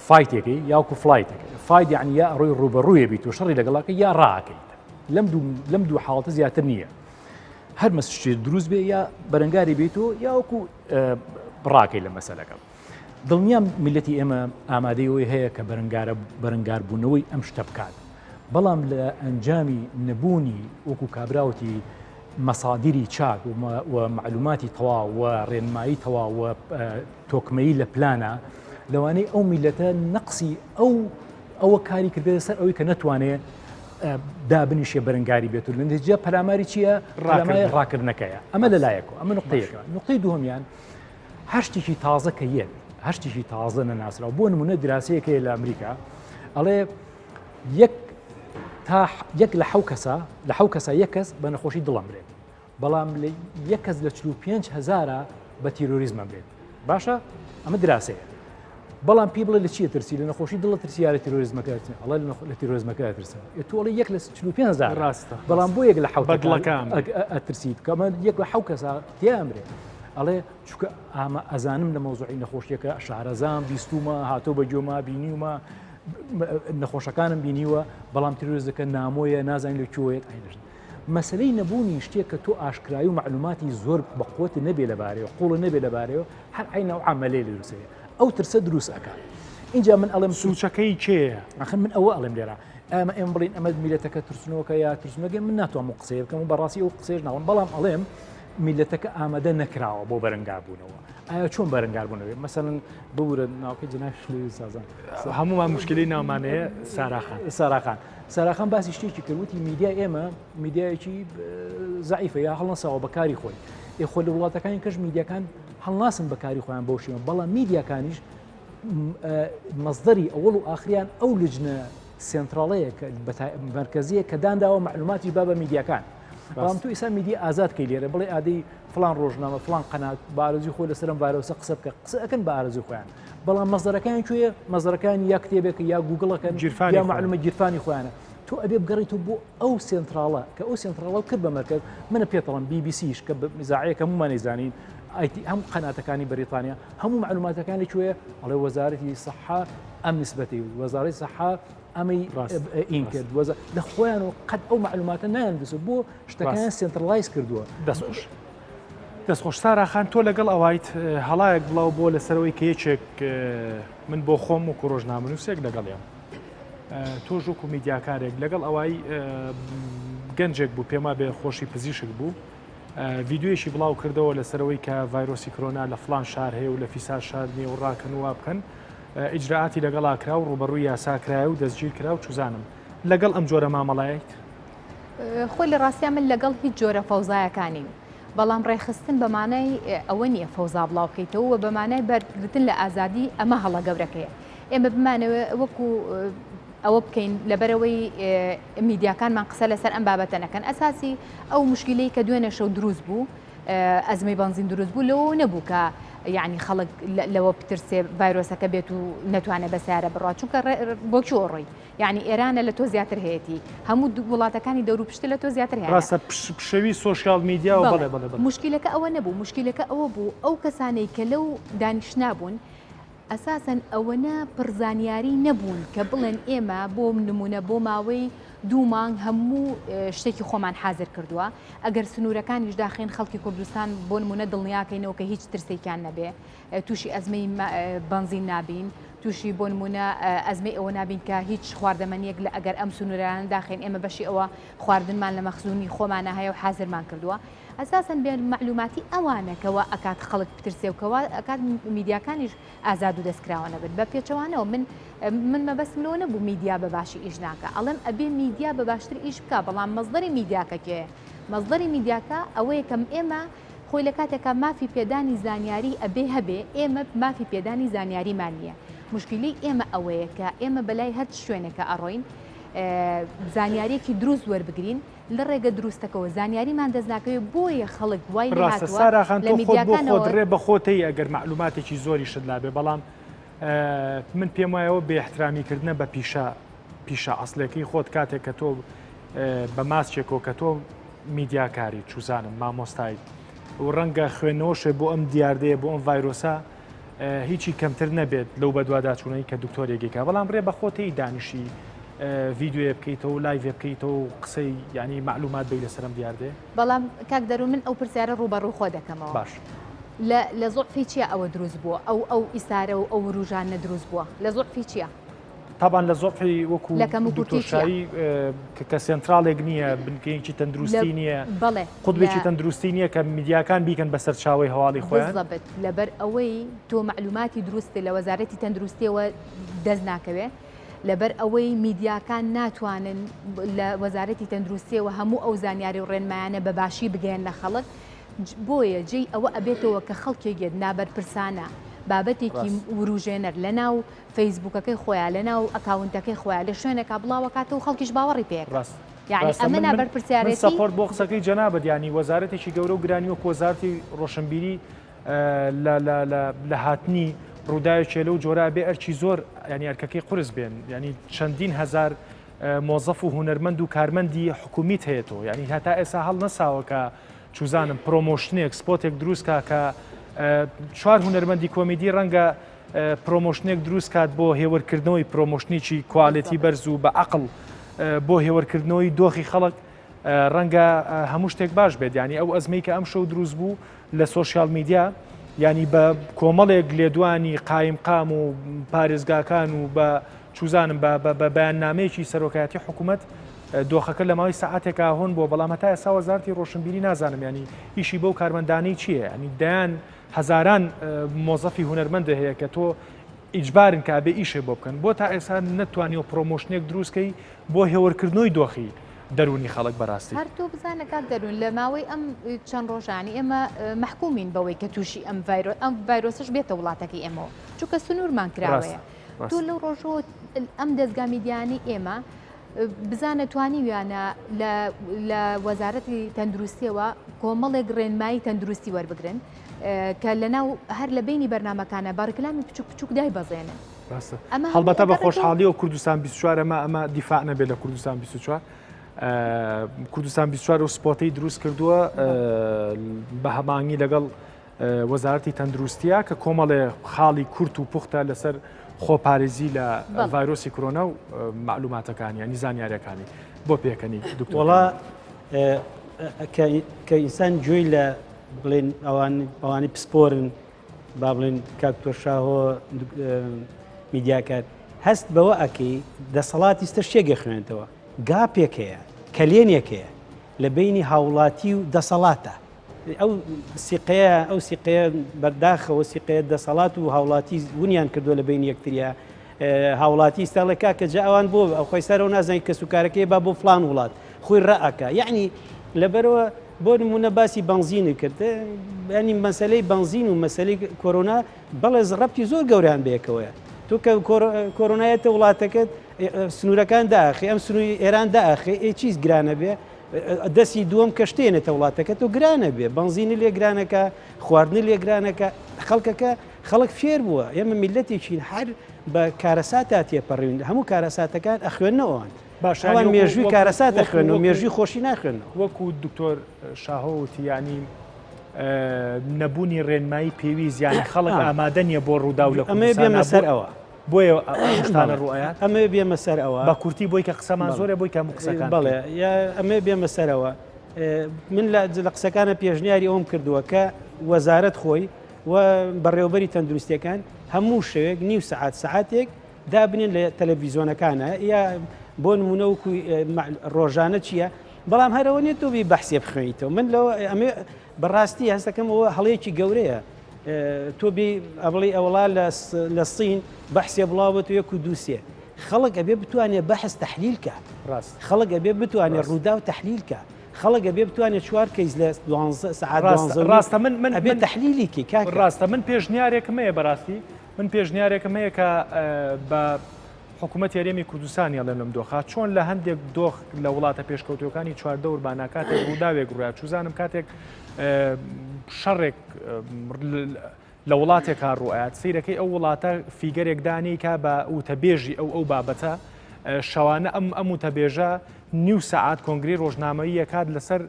B: fight ێکەی یاوەکو flight ەکەی fight یعنی یا ڕووی ڕوبەڕوویە بیت و شەڕی لەگەڵاکە یا ڕاکەیت لەم دوو لەم دوو حاڵەتە زیاتر نییە هەر مەسشتێ دروست بێ یا بەرەنگاری بیت و یاوەکو ڕاکەی لە مەسەلەکە دڵنیام میلەتی ئێمە ئامادەی ئەوەی هەیە کە بەرەنگارە بەرەنگاربوونەوەی ئەم شتە بکات بەڵام لە ئەنجامی نەبوونی وەکو کابراوتی مەسادیری چاک و معلوماتی تەواو و ڕێنمایی تەواو و تۆکمەیی لە پلانە لەوانەیە ئەو میلەتە نەقسی ئەو ئەوە کاری کردێت سەر ئەوەی کە نەتوانێت دابنیشێ بەرەنگاری بێت و لە نتیجە پەلاماری چییە ڕاکردنەکەیە ئەمە لەلایەکەوە ئەمە نقطەیەکە نقطەی دووەمیان هەر شتێکی تازە کە یەت هەر شتێکی تازە نەناسراوە بۆ نمونە دراسەیەک هەیە لە ئەمریکا ئەڵێ یەک تا یەک لە حەو کەسە لە حەو کەسە یەک کەس بە نەخۆشی دڵ ئەمرێت بەڵام لە یەک کەس لە 45 هەزارە بە تیرۆریزم ئەمرێت باشە ئەمە دراسەیە بەڵام پێی بڵێ لە چیە ترسی لە نەخۆشی دڵە ترسی یا لە تیرۆریزمەکە ئەڵێ لە تیرۆریزمەکە ئەترسم ئێ تۆ ئەڵێ یەک لە 45 هەزار
A: ڕاستە
B: بەڵام بۆ یەک لە حەوت
A: بەدڵەکە
B: ئەترسیت کەمە یەک لە حەو کەسا تێ ئەمرێ ئەڵێ چونکە ئامە ئەزانم لە مەوزوعی نەخۆشیەکە شارەزام بیستومە هاتۆ بە گوێما بینیومە نەخۆشەکانم بینیوە بەڵام تیرۆریزەکە نامۆیە نازانین لە کوێیەت ئەینەشت مەسلەی نەبوونی شتێک کە تۆ ئاشکرایی و معلوماتی زۆر بەقوت نەبێ لەبارەیەوە قوڵە نەبێ لەبارەیەوە هەر عەینە ئەو عەمەلەی لێ دروست ئەبێ ئەو ترسە دروست ئەکا ئینجا من ئەڵێم
A: سوچەکەی کێیە؟
B: ئەخر من ئەوە ئەڵێم لێرە ئەمە ئێمە بڵین ئەمە میلەتەکە ترسنەوەکە یا ترسنەکە من ناتوانم قسەیە بکەم و بەڕاستی ئەو قسەیەش ناڵم بەڵام ئەڵێم میلەتەکە ئامادە نەکراوە بۆ بەرەنگاربوونەوە ئایا چۆن بەرەنگاربوونەوەی مەسەلەن ببورە ناوکەی جەنابی سازان
A: هەمومان مشکلی ناومانەیە ساراخان
B: ساراخان ساراخان باسی شتێکی کرد وتی میدیا ئێمە میدیایەکی زەعیفە یا هەڵنەساوە بەکاری خۆی ئێ خۆ لە وڵاتەکانی کەش میدیاکان هەڵناسن بەکاری خۆیان بەو شێوە بەڵام میدیاکانیش مەزدەری ئەوەڵ و ئاخریان ئەو لجنە سێنتراڵەیە کە مەرکەزیە کە دانراوە معلوماتی با بە میدیاکان بەڵام تو ئیسا میدیا ئازاد کەی لێرە بڵێ ئادەی فلان ڕۆژنامە فلان قەنات بە ئارەزوی خۆی لەسەرم ڤایرۆسە قسە بکە قسە ئەکەن بە ئارەزوی خۆیان بەڵام مەزدەرەکان کوێیە مەزدەرەکان یا کتێبێکە یا گوگڵەکەن یا معلومە گیرفانی خۆیانە تۆ ئەبێ بگەڕیتەوە بۆ ئەو سێنتراڵە کە ئەو سێنتراڵە کرد بە مەرکەز منە پێتەڵم بیبیسیش کە زاعەیەکە هەموومان ئەیزانین ئایتی هەم قەناتەکانی بەریتانیا هەموو معلوماتەکانی کوێیە ئەڵێ وەزارەتی سەحا ئەم نسبەتی وەزارەتی سەحا ئەمەی ئین کرد وەزە لە خۆیان و قەت ئەو معلوماتە نایان دەست بۆ شتەکان centralize کردووە
A: دەستخۆش دەستخۆش سارا خان تۆ لەگەڵ ئەوایت هەڵایەک بڵاو بۆ لەسەرەوەی کە یەکێک من بۆ خۆم و ڕۆژنامەنووسێک لەگەڵیان تۆش وەکو میدیاکارێک لەگەڵ ئەوای گەنجێک بوو پێما بێ خۆشی پزیشک بوو ڤیددیویشی بڵاو کردەوە لەسەرەوەی کە ڤایرۆسی کرۆنا لە فلان شار هەیە و لە فیسار شار نیە و ڕاکەن و بکەن ئیجرائاتی لەگەڵا کرا و ڕوبەڕووی یاسا کرایە و دەستگیر کرا و چزانم لەگەڵ ئەم جۆرە مامەڵایت
C: خۆی لە ڕاستیا من لەگەڵ هیچ جۆرە فەوزایەکانیم بەڵام ڕێکخستن بە مانای ئەوە نییە فەوزا بڵاو بکەیتەوە و بە مانای بەرگرتن لە ئازادی ئەمە هەڵە گەورەکەیە ئێمە بمانەوێ وەکو ئەوە بکەین لەبەرەوەی میدیاکانمان قسە لەسەر ئەم بابەتە نەکەن ئەساسی ئەو مشکلەی کە دوێنێ شەو دروست بوو ئەزمەی بەنزین دروست بوو لەوە نەبوو کە یعنی خەڵک لەوە بترسێ ڤایرۆسەکە بێت و نەتوانێت بە سیارە بڕات چونکە بۆ کوێ ڕۆی یعنی ئێرانە لە تۆ زیاتر هەیەتی هەموو وڵاتەکانی دەوروپشت لە تۆ زیاتر هەیە
A: ڕاستە پشەوی social media و بەڵێ بەڵێ بەڵێ.
C: مشکلەکە ئەوە نەبوو مشکلەکە ئەوە بوو ئەو کەسانەی کە لەو دانیشتنا بوون ئەساسەن ئەوەنە پڕ زانیاری نەبوون کە بڵێن ئێمە بۆ نمونە بۆ ماوەی دوو مانگ هەموو شتێکی خۆمان حازر کردووە ئەگەر سنوورەکانیش داخین خەڵکی کوردستان بۆ نمونە دڵنیاکەینەوە کە هیچ ترسێکیان نەبێ تووشی ئەزمەی بەنزین نابین. تووشی بۆ نموونە ئەزمەی ئەوە نابین کە هیچ خواردەمەنیەک لە ئەگەر ئەم سنوورانە داخین ئێمە بەشی ئەوە خواردنمان لە مەخزونی خۆمانە هەیە و حازرمان کردووە ئەساسەن بێ مەعلوماتی ئەوانە کە وا ئەکات خەڵک بترسێ و کە وا ئەکات میدیاکانیش ئازاد و دەستکراوە نەبن بە پێچەوانەوە من من مەبەستم لەوە نەبوو میدیا بە باشی ئیش ناکا ئەڵێم ئەبێ میدیا بە باشتر ئیش بکا بەڵام مەزدەری میدیاکە کێیە مەزدەری میدیاکە ئەوەیە کە ئێمە خۆی لە کاتێکا مافی پێدانی زانیاری ئەبێ هەبێ ئێمە مافی پێدانی زانیاریمان نییە مشکیلەی ئێمە ئەوەیە کە ئێمە بەلای هەر شوێنێکە ئەڕۆین زانیاریەکی دروست وەربگرین لە ڕێگە دروستەکەوە زانیاریمان دەست ناکەوێت بۆیە خەڵک وای
A: ڕاستە
C: لێهاتووە
A: سارا خان
C: لە
A: تۆ خۆت بۆ خۆت
C: میدیاکانەوە
A: ڕێ بە خۆتەی ئەگەر مەعلوماتێکی زۆریشت لابێ بەڵام من پێم وایەوە بێ احترامی کردنە بە پیشە پیشە ئەسلەکەی خۆت کاتێک کە تۆ بە ماسکێکۆ کە تۆ میدیاکاری چوزانم مامۆستایت و ڕەنگە خوێندنەوەشێ بۆ ئەم دیاردەیە بۆ ئەم ڤایرۆسە هیچی کەمتر نەبێت لەو بەدواداچوونەی کە دکتۆرێکێکە بەڵام ڕێ بە خۆتەی دانیشی ڤیدیۆیە بکەیتەوە و live ێ بکەیتەوە و قسەی یعنی معلومات بی لەسەرم دیاردێ
C: بەڵام کاک دەروون من ئەو پرسیارە ڕووبەڕوو خۆ دەکەمەوە
A: باش
C: لە لە زوعفی چیە ئەوە دروست بووە ئەو ئەو ئیسارە و ئەو وروژاندنە دروست بووە لە زوعفی چیە؟
A: تابان لە زۆفی وەکو
C: لە کەموکورتی
A: دکتۆر
C: چیە؟
A: شایی کە کە سێنتراڵێک نییە بنکەیەکی
C: لە
A: تەندروستی نییە
C: بەڵێ لە
A: قوتبێکی تەندروستی نییە کە میدیاکان بیکەن بە سەرچاوەی هەواڵی خۆیان.
C: بالضبط لەبەر ئەوەی تۆ مەعلوماتی دروست لە وەزارەتی تەندروستیەوە دەست ناکەوێ لەبەر ئەوەی میدیاکان ناتوانن لە وەزارەتی تەندروستیەوە هەموو ئەو زانیاری و ڕێنمایانە بە باشی بگەیەننە خەڵک بۆیە جێی ئەوە ئەبێتەوە کە خەڵکێک یەت نابەرپرسانە بابەتێکی
A: ڕاست.
C: وروژێنەر لەناو فەیسبوکەکەی خۆیا لەناو ئەکاونتەکەی خۆیا لە شوێنێکا بڵاوەکاتەوە خەڵکیش باوەڕی پێ ئەکا
A: ڕاست
C: یانی
A: ڕاستە
C: ئەمە
A: من من من
C: نابەرپرسیارێتی
A: support بۆ قسەکەی جەنابت یانی وەزارەتێکی گەورە و گرانی وەکو وەزارەتی ڕۆشنبیری لە لە لە لە هاتنی ڕووداوێکێ لەو جۆرە بێ ئەرکی زۆر ینی ئەرکەکەی قورس بێن ینی چەندین هەزار مۆزەف و هونەرمەند و کارمەندی حکومیت هەیە تۆ ینی هەتا ئێسا هەڵنەساوە کە چوزانم promotion ێک spot ێک دروست کا کە چوار هونەرمەندی کۆمیدی ڕەنگە promotion ێک دروست کات بۆ هێورکردنەوەی promotion ێکی quality بەرز و بە عقل بۆ هێورکردنەوەی دۆخی خەڵک ڕەنگە هەموو شتێک باش بێت ینی ئەو ئەزمەی کە ئەم شەو دروست بوو لە social media ینی بە کۆمەڵێک لێدوانی قایمقام و پارێزگاکان و بە چوزانم بە بەیاننامەیەکی سەرۆکایەتی حکوومەت دۆخەکە لە ماوەی سەعاتێکا هۆن بووە بەڵام هەتا ئێستا وەزارەتی ڕۆشنبیری نازانم ینی ئیشی بەو کارمەندانەی چییە ینی دەیان هەزاران مۆزەفی هونەرمەندە هەیە کە تۆ ئیجبارن کە ئەبێ ئیشێ بۆ بکەن بۆ تا ئێستا نەتوانیوە promotion ێک دروستکەی بۆ هێورکردنەوەی دۆخی دەروونی خەڵک بەڕاستی.
C: هەر تۆ بزانە کاک دەروون لە ماوەی ئەم چەند ڕۆژانی ئێمە مەحکومین بەوەی کە تووشی ئەم ڤایرۆ ئەم ڤایرۆسەش بێتە وڵاتەکەی ئێمەوە چونکە سنوورمان کراوەیە تۆ لەو ڕۆژەوە ئەم دەزگا میدیانەی ئێمە بزانە توانیویانە لە وەزارەتی تەندروستیەوە کۆمەڵێک ڕێنمایی تەندروستی وەربگرن کە لەناو هەر لە بینی بەرنمەکانە بە ڕیکلامی بچوک بچوک دای بەزێنن
A: هەڵبەتە بە خۆشحاڵیەوە کوردستان 24 ئەمە ئەمە دیفاع نەبێت لە کوردستان 24 کوردستان 24 و spot ەی دروست کردووە بە هەمانگی لەگەڵ وەزارەتی تەندروستیە کە کۆمەڵێ خاڵی کورت و پوختە لەسەر خۆپارێزی لە ڤایرۆسی کۆرۆنا و مەعلوماتەکانی ینی زانیاریەکانی بۆ پێکەنی دکتۆر
D: وەڵا کە ئینسان گوێی لە بڵێن ئەوان ئەوانی پسپۆرن با بڵێن کاک تۆرشاهۆ میدیاکار هەست بەوە ئەکەی دەسەڵاتی ستە شتێک خوێنێتەوە gap ێک هەیە کەلێنێک هەیە لە بینی هاوڵاتی و دەسەڵاتە ئەو سیقەیە ئەو سیقەیە بەرداخەوە سیقەیە دەسەڵات و هاوڵاتی ونیان کردووە لە بین یەکتریا هاوڵاتی ئیستا ڵێ کاکە جا ئەوان بۆ ئەو خۆی سەرەوە نازانین کەس و کارەکەی با بۆ فلان وڵات خۆی ڕائکا یعنی لەبەرەوە بۆ نمونە باسی بەنزینی کرد ینی مەسلەی بەنزین و مەسلەی کۆرۆنا بەڵێ ڕەبتی زۆر گەوریان بەیەکەوەیە تۆ کە کۆرۆنایەتە وڵاتەکەت سنوورەکان داخی ئەم سنووری ئێران داخێ ئێ چیز گرانە بێ دەستی دووەم کە شتێنێتە وڵاتەکە تۆ گرانە بێ بەنزینی لێ گرانەکە خواردنی لێ گرانەکە خەڵکەکە خەڵک فێر بووە ئێمە میلەتێکین هەر بە کارەساتا تێپەڕیون هەموو کارەساتەکان ئەخوێنەوەن
A: باشە
D: ئەوان
A: وەکو-
D: مێژووی
A: وەکو-
D: کارەسات
A: وەکو-
D: ئەخوێنەوە
A: وەکو-
D: مێژووی خۆشی ناخوێنەوە
A: وەکو دکتۆر شاهۆ وتی یانی نەبوونی ڕێنمایی پێویست یانی خەڵک
D: آه.
A: ئامادە نییە بۆ ڕووداو لە
D: ئەمەوێ
A: کوردستانا
D: بێمە سەر
A: بۆ-
D: ئەوە
A: بۆیە ئەو شتانە
D: بەڵێ.
A: ڕوئەیات
D: ئەمەوێ بێمە سەر ئەوە
A: بە کورتی بۆی کە قسەمان
D: بەڵێ.
A: زۆرە بۆی کە هەموو قسەکان
D: بەڵێ
A: بکەین.
D: یا ئەمەوێ بێمە سەرەوە من لە لە قسەکانە پێشنیاری ئەوم کردووە کە وەزارەت خۆی. و بەڕێوەبەری تەندروستیەکان هەموو شەوێک نیو سەعات سەعاتێک دابنێن لە تەلەڤیزۆنەکانە یا بۆ نمونە وەکو ڕۆژانە چییە بەڵام هەرەوە نیە تۆ بی بەحسێ بخوێنیتەوە من لەوە ئەمێ بەڕاستی هەستەکەم ئەوە هەڵەیەکی گەورەیە تۆ بی ئەبڵی ئەوڵا لە سین بەحسێ بڵاوبێت یەک و دووسێ خەڵک ئەبێ بتوانێت بەحس تحلیل کە
A: ڕاست
D: خەڵک ئەبێ بتوانێت ڕووداو تحلیل کە خەڵک ئەبێ بتوانێت چوار کەیس لە دوانزە سەعات
A: ڕاستە ڕاستە من من
D: ئەبێ تحلیلی کەی کاکە.
A: ڕاستە من پێشنیارێکم هەیە بەڕاستی من پێشنیارێکم هەیە کە بە حکوومەت هەرێمی کوردستانی ئەڵێم لەم دۆخە چۆن لە هەندێک دۆخ لە وڵاتە پێشکەوتوەکانی چواردەورمانە کاتێک ڕووداوێک ڕوویا چوزانم کاتێک شەڕێک لە وڵاتێکا ڕوئەیات سەیرەکەی ئەو وڵاتە figure ێک دانێی کا بە وتەبێژی ئەو ئەو بابەتە شەوانە ئەم ئەم وتەبێژە نیو سەعات کۆنگرەی ڕۆژنامەیی ئەکات لەسەر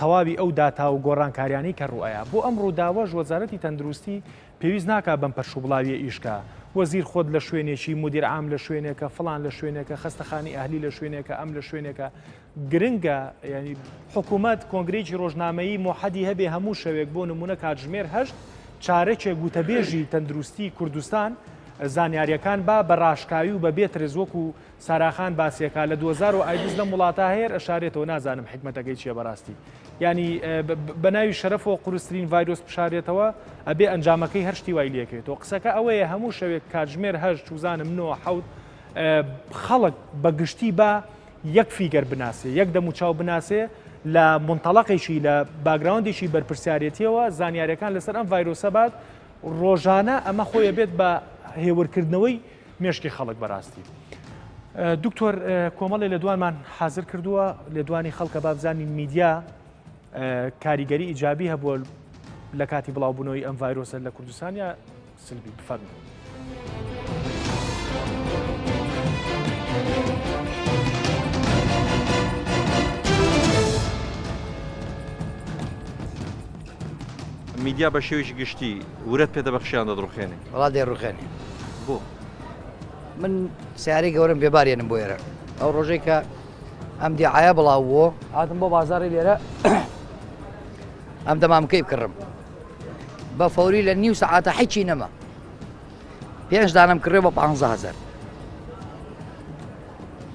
A: تەواوی ئەو داتا و گۆڕانکاریانەی کە ڕوئەیا بۆ ئەم ڕووداوەش وەزارەتی تەندروستی پێویست ناکا بەم پەرشوبڵاویە ئیش کا وەزیر خۆت لە شوێنێکی مدیر عام لە شوێنێکە فڵان لە شوێنێکە خەستەخانی ئەهلی لە شوێنێکە ئەم لە شوێنێکە گرنگە یانی حکوومەت کۆنگرەیەکی ڕۆژنامەیی مۆحەدی هەبێ هەموو شەوێک بۆ نمونە کاتژمێر هەشت چارەکێک وتەبێژی تەندروستی کوردستان زانیاریەکان با بە ڕاشکاوی و بە بێ ترس وەکو ساراخان باسیەکە لە 2000 و ئایدز لەم وڵاتە هەیە ئەشارێتەوە نازانم حکمەتەکەی چییە بەڕاستی ینی بە ناوی شەرەفەوە قورسترین ڤایرۆس بشارێتەوە ئەبێ ئەنجامەکەی هەر شتی وای لێکەوێتەوە قسەکە ئەوەیە هەموو شەوێک کاتژمێر هەشت چوزانم نۆ حەوت خەڵک بە گشتی با یەک figure بناسێ، یەک دەموچاو بناسێ، لە مونتەڵەقێکی، لە background ێکی بەرپرسیارێتیەوە زانیاریەکان لەسەر ئەم ڤایرۆسە بات، ڕۆژانە ئەمە خۆی ئەبێت بە هێورکردنەوەی مێشکی خەڵک بەڕاستی. دکتۆر کۆمەڵێ لێدوانمان حازر کردووە، لێدوانی خەڵکە با بزانین میدیا کاریگەری ئیجابی هەبووە لە کاتی بڵاوبوونەوەی ئەم ڤایرۆسە لە کوردستان یا سلبی بفەرموو.
E: میدیا بە شێوەیەکی گشتی ورەت پێدەبەخشێ یان دەدڕوخێنێ؟
F: وەڵا دەیڕوخێنێ.
E: بۆ؟
F: من سیارەی گەورەم پێ بارێنم بۆ ئێرە ئەو ڕۆژەی کە ئەم دیعاە بڵاو بووە هاتم بۆ بازاڕی لێرە ئەم دەمامکەی بکڕم بە فەوری لە نیو سەعاتە حیچی نەما پێنج دانم کڕێ بە 15هزار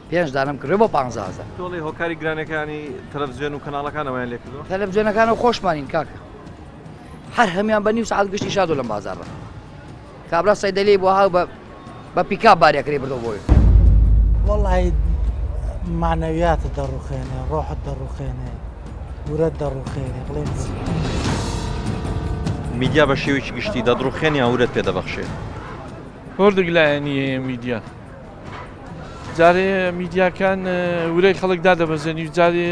F: پێنج دانم کڕێ بۆ 15هزار
E: تۆڵی هۆکاری گرانەکانی تەلەڤزیۆن و کەناڵەکان ئەویان لێکردووە
F: تەلەڤزیۆنەکان و خۆشمانین کاکە هەر هەمیان بە نیو سەعات گشتی شادۆ لەم بازاڕە کابرا سەیدەلی بۆ هاو بە بە پیکاب بارێکرێ بردەوە بۆی.
G: وەڵی معنەویاتت دەڕوخێنێ ڕۆحت دەڕوخێنێ ورەت دەڕوخێنێ بڵێن چی.
E: میدیا بە شێوەیەکی گشتی دەدڕوخێن یان ورەت پێ دەبەخشێ؟
H: هۆردوک لایەنی هەیە میدیا جارێ میدیاکان ورەی خەڵک دادەبەزێنی و جارێ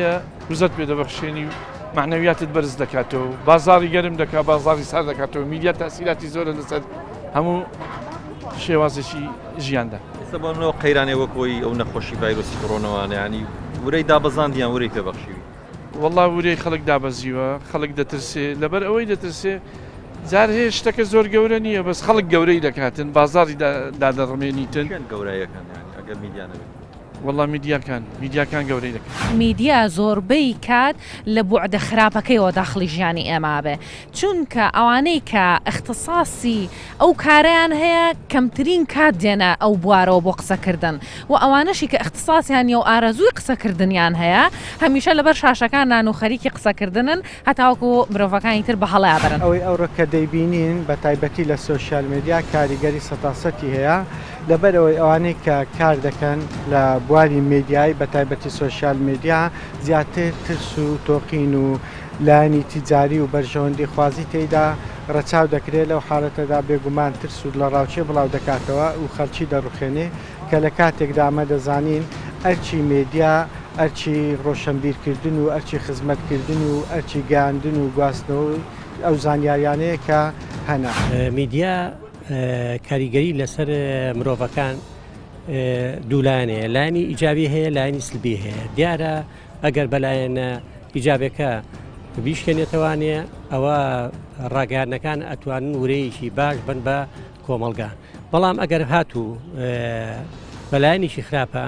H: وزەت پێ دەبەخشێنی و معنەویاتت بەرز دەکاتەوە بازاری گەرم دەکات بازاری سار دەکاتەوە میدیا تاسیراتی زۆرە لەسەر هەموو شێوازێکی ژیاندا.
E: ئێستا بۆ نمونە قەیرانێ وەک ئەوی ئەو نەخۆشی ڤایرۆسی کۆرۆنەوانە یانی ورەی دابەزاندی یان ورەی پێ بەخشیوی؟
H: وەڵا ورەی خەڵک دابەزیوە خەڵک دەترسێ لەبەر ئەوەی دەترسێ جار هەیە شتەکە زۆر گەورە نییە بەس خەڵک گەورەی دەکاتن بازاری دادەڕمێنیتن.
E: کێن گەورایەکان یانی ئەگەر میدیا نەبێت؟
H: وەڵا میدیاکان میدیاکان گەورەی دەکەن.
I: میدیا زۆربەی کات لە بوعدە خراپەکەیەوە داخڵی ژیانی ئێمە ئەبێ چونکە ئەوانەی کە ئیختساسی ئەو کارەیان هەیە کەمترین کات دێنە ئەو بوارەوە بۆ قسەکردن و ئەوانەشی کە ئیختساسیان نیە و ئارەزووی قسەکردنیان هەیە هەمیشە لەبەر شاشەکانان و خەریکی قسەکردنن هەتاوەکو مرۆڤەکانی تر بە هەڵەیا بەرن.
J: ئەوەی ئەوڕۆ کە دەیبینین بە تایبەتی لە سۆشیال مێدیا کاریگەری سەتاسەتی هەیە لەبەر ئەوەی ئەوانەی کە کار دەکەن لە بواری مێدیایی بە تایبەتی سۆشیال مێدیا زیاتر ترس و تۆقین و لایەنی تیجاری و بەرژەوەندی خوازی تێیدا ڕەچاو دەکرێت لەو حاڵەتەدا بێگومان ترس و دڵەڕاوکێ بڵاو دەکاتەوە و خەڵکی دەڕوخێنێ کە لە کاتێکدا ئەمە دەزانین ئەرکی مێدیا ئەرکی ڕۆشەنبیرکردن و ئەرکی خزمەتکردن و ئەرکی گەیاندن و گواستنەوەی ئەو زانیاریانەیە کە هەنە.
K: میدیا کاریگەری لەسەر مرۆڤەکان دوولایەنەیە لایەنی ئیجابی هەیە لایەنی سلبی هەیە دیارە ئەگەر بەلایەنە ئیجابەکە بیشکێنێتەوانێ ئەوە ڕاگەیاندنەکان ئەتوانن ورەیەکی باش بن بە کۆمەڵگا بەڵام ئەگەر هاتوو بەلایەنێکی خراپە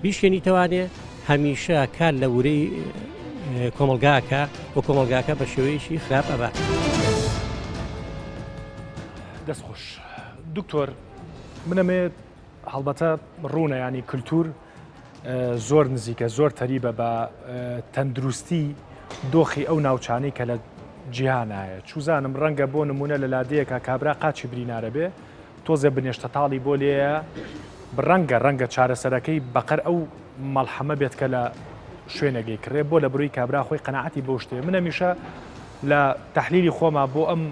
K: بیشکێنیتەوانێ هەمیشە کار لە ورەی کۆمەڵگاکە و کۆمەڵگاکە بە شێوەیەکی خراپ ئەبات.
A: دەست خۆش دکتۆر منەمێ هەڵبەتە ڕوونە ینی کللتور زۆر نزیکە زۆر تەریبە بە تەندروستی دۆخی ئەو ناوچانەی کە لە جیهانایە چوزانم ڕەنگە بۆ نمونە لە لادەیەکە کابرا قاچی برینارە بێ تۆزێ بنێشتە تاڵی بۆ لێیە ڕەنگە ڕەنگە چارەسەرەکەی بەقەر ئەو مەڵحەمە بێت کە لە شوێنەگەی کڕێ بۆ لە بروی کابرا خۆی قەنەعەتی بەو شتێ من هەمیشە لە تحلیلی خۆما بۆ ئەم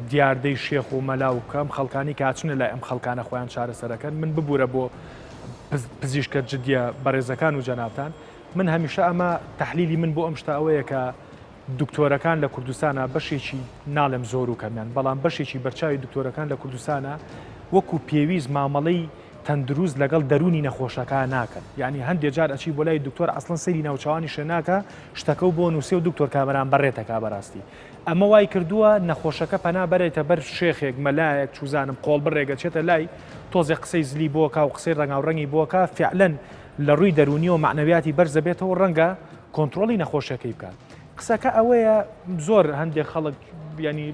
A: دیاردەی شێخ و مەلا و کەم خەڵکانی کاچنە لای ئەم خەڵکانە خۆیان چارەسەرەکەن من ببوورە بۆ پزیشکە جدیە بەڕێزەکان و جەنابتان من هەمیشە ئەمە تحلیلی من بۆ ئەم شتە ئەوەیە کە دکتۆرەکان لە کوردستانا بەشێکی ناڵێم زۆر و کەمیان بەڵام بەشێکی بەرچاوی دکتۆرەکان لە کوردستانا وەکو پێویست مامەڵەی تەندروست لەگەڵ دەروونی نەخۆشەکە ناکەن یعنی هەندێ جار ئەچی بۆ لای دکتۆر ئەسڵەن سەیری ناوچوانیشە ناکە شتەکە و بۆ نووسێ و دکتۆر کامەران بەڕێتەکە بەڕاستی ئەمە وای کردووە نەخۆشەکە پەنا بەرێتە بەر شێخێک مەلایەک چوزانم قۆڵ بڕێگە چێتە لای تۆزێ قسەی زلی بۆکا و قسەی ڕەنگاوڕەنگی بۆکە فعلەن لە ڕووی دەروونیەوە مەعنەویاتی بەرزەبێتەوە ڕەنگە کۆنترۆڵی نەخۆشیەکەی بکات قسەکە ئەوەیە زۆر هەندێک خەڵک ینی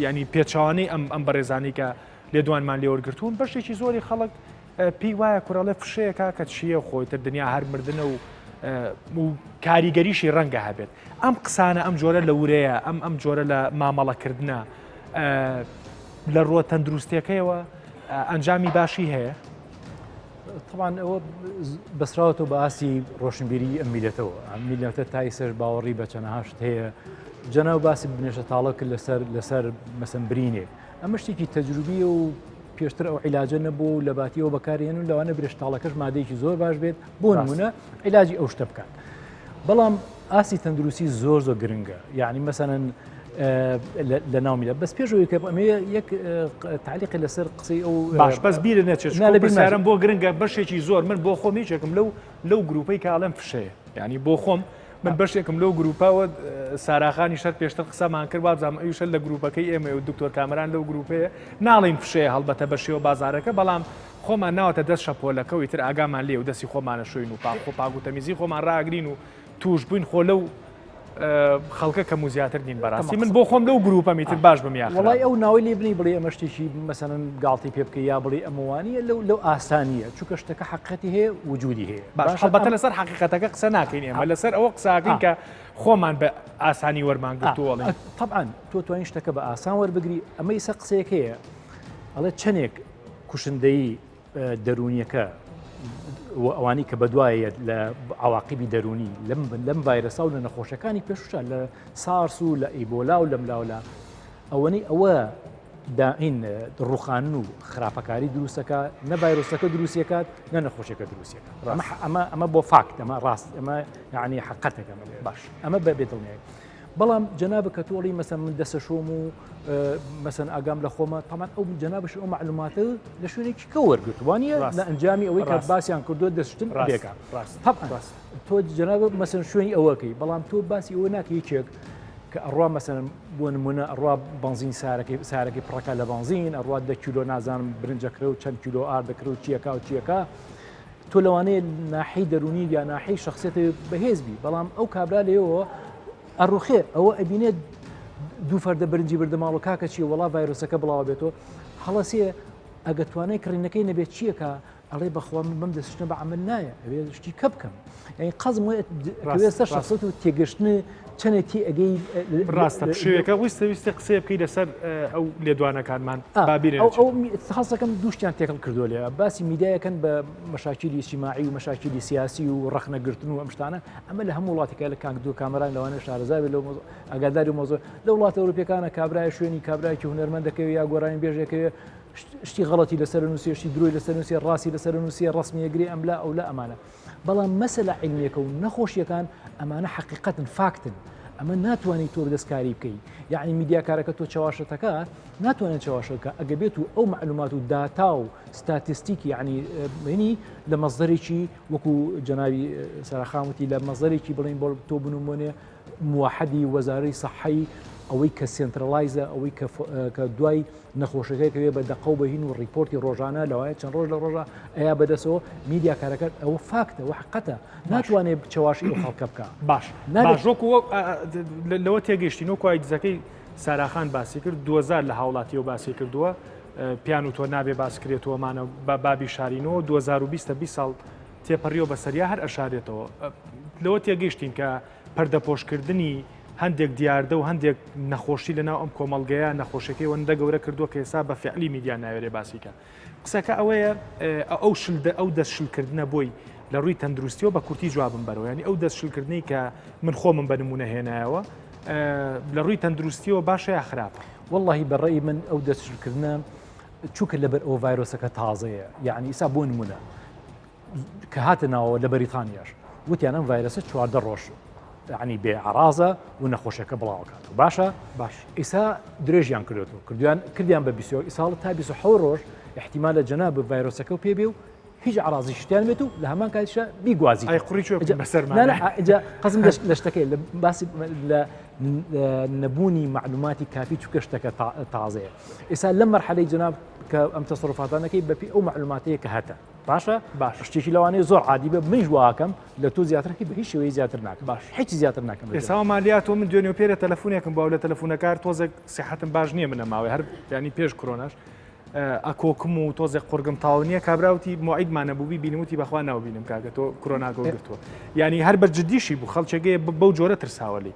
A: ینی پێچوانەی ئەم ئەم بەڕێزانی کە لێدوانمان لێوەرگتوون بەشێکی زۆری خەڵک پێی وایە کوڕەڵێ فشەیەکە کە چییە خۆی تر دنیا هەر مردنە و و کاریگەریشی ڕەنگە هەبێت ئەم قسانە ئەم جۆرە لە ورەیە ئەم ئەم جۆرە لە مامەڵەکردە لە ڕووە تەندروستیەکەیەوە ئەنجامی باشی هەیە
B: تەبعەن ئەوە بەسراوەتەوە بە ئاستی ڕۆشنبیری ئەم میلەتەوە ئەم میلەتە تا ئیسەش باوەڕی بە چەنەها شت هەیە جەناو باسی بنێشە تاڵە کرد لەسەر لەسەر مەسەن برینێک ئەمە شتێکی تەجروبیە و پێشتر ئەو عیلاجە نەبوو و لەباتیەوە بەکارهێن و لەوانە برێشتاڵەکەش مادەیەکی زۆر باش بێت بۆ نمونە عیلاجی ئەو شتە بکات بەڵام ئاستی تەندروستی زۆر زۆر گرنگە یعنی مەسەن لە ناو میلە بەس پێشەوەی کە ئەمێ یەک تعلیقی لەسەر قسەی ئەو
A: باش بەس بیرە نەچێت لە پرسیارم بۆ گرنگە بەشێکی زۆر من بۆ خۆم یەکێکم لەو لەو گروپەی کاڵێم فشەیە ینی بۆ خۆم من بەشێکم لەو گروپەوە ساراخانی شەر پێشتر قسەمان کرد وابزانام ئەویشە لە گروپەکەی ئێمە و دکتۆر کامەران لەو گروپەیە ناڵین فشەیە هەڵبەتە بە شێوە بازارەکە بەڵام خۆمان ناوەتە دەست شەپۆلەکە و ئیتر ئاگامان لێ و دەستی خۆمانە شوین و پاک خۆ پاک و تەمیزی خۆمان ڕاگرین و توش بووین خۆ لەو خەڵکە کەم و زیاتر نین بەڕاستی من بۆ خۆم لەو گروپە میتر باش بم یاخ
B: وڵی ئەو ناوی لێ بنی بڵێ ئەمە شتێکی مەسەن گاڵتی پێ بکە یا بڵێ ئەمەوانیە لەو لەو ئاسانیە چونکە شتەکە حقیقەتی هەیە وجودی هەیە
A: باش هەڵبەتە لەسەر حقیقەتەکە قسە ناکەین ئێمە لەسەر ئەوە قساکەین کە خۆمان بە ئاسانی وەرمان گرتووەڵێ
B: طبعا تۆ توانین شتەکە بە ئاسان وەربگری ئەمە ئیسە قسەیەکەیە ئەڵێ چەندێک کوشندەیی دەروونیەکە و ئەوانی کە بەدوایەت لە عواقیبی دەروونی لەم لەم ڤایرەسا و لە نەخۆشەکانی پێشوشە لە سارس و لە ئیبۆلا و لەم لاولا ئەوەنەی ئەوە داعین ڕوخان و خراپەکاری دروستەکە نە ڤایرۆسەکە دروستیەکات نە نەخۆشیەکە دروستیەکە ئەمە ئەمە ئەمە بۆ fact ئەمە ڕاست ئەمە یعنی حقەتەکە باش ئەمە بە بێدڵنیایی بەڵام جەنابە کە تۆڵی مەسەن من دەسەشۆم و مەسەن ئاگام لە خۆمە تەمان ئەو جەنابش ئەو معلوماتە لە شوێنێکی کە وەرگرت وانە لە ئەنجامی ئەوەی کە باسییان کردو دەستن ڕاستێکە ڕاست تۆ جەناب مەسەن شوێنی ئەوەکەی بەڵام تۆ باسی ئەوە ناکە یەکێک کە ئەڕوا مەسەن بۆ نمونە ئەڕوا بنزین سارەکەی سارەکەی پڕەکە لە بنزین ئەڕوا دە کیلۆ نازانم برنجەکرە و چەند کیلۆ ئار دەکرە و چیەکە و چیەکە تۆ لەوانەیە ناحی دەرونی یا ناحی شخصێت بەهێز بی بەڵام ئەو کابرا لێەوە ئەڕوخێ ئەوە ئەبینێت دوو فەردە برنجی بردە ماڵ و کاکە چیە وەڵا ڤایرۆسەکە بڵاوە بێتەوە هەڵەسێ ئەگە توانای کڕینەکەی نەبێت چیەکە ئەڵێ بەخوا من بەم دەستشتە بە عمل نایە ئەوێ شتی کە بکەم یعنی قەزم وێ سەر شخصەت و تێگەشتن چەنێک تی ئەگەی
A: ڕاستە پشێوەکە ویستە ویستە قسەیە بکەی لەسەر ئەو لێدوانەکانمان
B: ئەو هەڵسەکەم دووشتیان تێکەڵ کردو لێ باسی میدیایەکەن بە مەشاکیلی ئیجتیماعی و مەشاکیلی سیاسی و ڕەخنەگرتن و ئەم شتانە ئەمە لە هەموو وڵاتێکە لە کاک دوو کامەران لەوانەیە شارەزا بێت لەو مەوزوع ئاگاداری مەوزوع لە وڵاتە ئەوروپیەکانە کابرای شوێنی کابرایەکی هونەرمەند دەکەوێت یا گۆرانی بێژێکەوێ شتی غەڵەتی لەسەر نووسێ شتی درۆی لەسەر نووسێ ڕاستی لەسەر نووسێ ڕسمیەگری ئەملا ئەو لە ئەمانە بەڵام مەسەلە عیلمیەکە و نەخۆشیەکان ئەمانە حەقیقەتن فاکتن ئەمە ناتوانانی تۆ دەستکاری بکەی یعنی میدیاکارەکە تۆ چەواشەتەکە ناتوانێت چەواشەکە ئەگە بێت و ئەو معلومات و داتا و ستاتستیکی یعنی منی لە مەزدەرێکی وەکو جەناوی سەرخان وتی لە مەزدەرێکی بڵین بۆ تۆ بنمونێ موحدی وەزارەی سەحەی ئەوەی کە centralize ە ئەوەی کە دوای نەخۆشەکەی کەوێ بە دەقە و بەهین و report ی ڕۆژانە لەوایە چەند ڕۆژ لە ڕۆژە ئەیا بەدەسەوە میدیا کارەکە ئەوە فاکتە و حقەتە ناتوانێت چەواشی ئەو خەڵکە بکە
A: باش باش وەکو لەوە تێگەیشتین وەکو ئایدزەکەی. ساراخان باسی کرد 2000 لە هاوڵاتیەوە باسی کردووە پیان و تۆ نابێ باس کرێتەوەمانە بە بابی شارینەوە 2020 20 ساڵ تێپەڕیەوە بەسەریا هەر ئەشارێتەوە لەوە تێگەیشتین کە پەردەپۆشکردنی هەندێک دیاردە و هەندێک نەخۆشی لەناو ئەم کۆمەڵگەیە نەخۆشیەکەی وەندە گەورە کردووە کە ئێستا بە فعلی میدیا ناوێرێ باسی کە. قسەکە ئەوەیە ئەو شلدە ئەو دەست شلکردنە بۆی لە ڕووی تەندروستیەوە بە کورتی جوابم بەرەوە ینی ئەو دەست شلکردنەی کە من خۆمم بە نمونە هێنایەوە لە ڕووی تەندروستیەوە باشە یا خراپە؟
B: واللهی بەڕێی من ئەو دەست شلکردنە چووکە لەبەر ئەو ڤایرۆسەکە تازەیە یعنی ئیسا بۆ نمونە کە هاتە ناوەوە لە بەریتانیاش وتیان ئەم ڤایرەسە 14 ڕۆژ ینی بێ عرازە و نەخۆشەکە بڵاوکاتەوە باشە باش ئیسا درێژیان کردێتەوە کردیان کردیان بە 20 ئیساڵ تا 26 ڕۆژ احتیمال لە جەناب ڤایرۆسەکە و پێ بێ و هیچ عرازی شتیان بێت و لە هەمان کاتیشە بیگوازی
A: ئەی قوڕی چۆ بەسەرمان
B: قەزم لە شتەکەی لە باسی لە نەبوونی معلوماتی کافی چووکە شتەکە تازەیە ئێستا لەم مەرحەلەی جەناب کە ئەم تەسەروفاتانەکەی بەپی ئەو معلوماتەیە کە هەتە باشە باش شتێکی لەوانەیە زۆر عادی بێ منیش واکەم لە تۆ زیاتر هی بە هیچ شێوەیە زیاتر ناکەم باش هیچ زیاتر ناکەم
A: ئێستا مالیات تۆ من دوێنێ و پێرە تەلەفۆنێکم باو لە تەلەفۆنەکار تۆزێک سیحەتم باش نییە منە ماوەی هەر ینی پێش کرۆناش ئەکۆکم و تۆزێک قورگم تاو نییە کابراوتی موعیدمانە بوو بینم وتی بەخوا ناوبینم کاکە تۆ کرۆناکە گرتووە ینی هەر بە جددیشی بوو خەڵکێکەیە بەو جۆرە ترساوە لی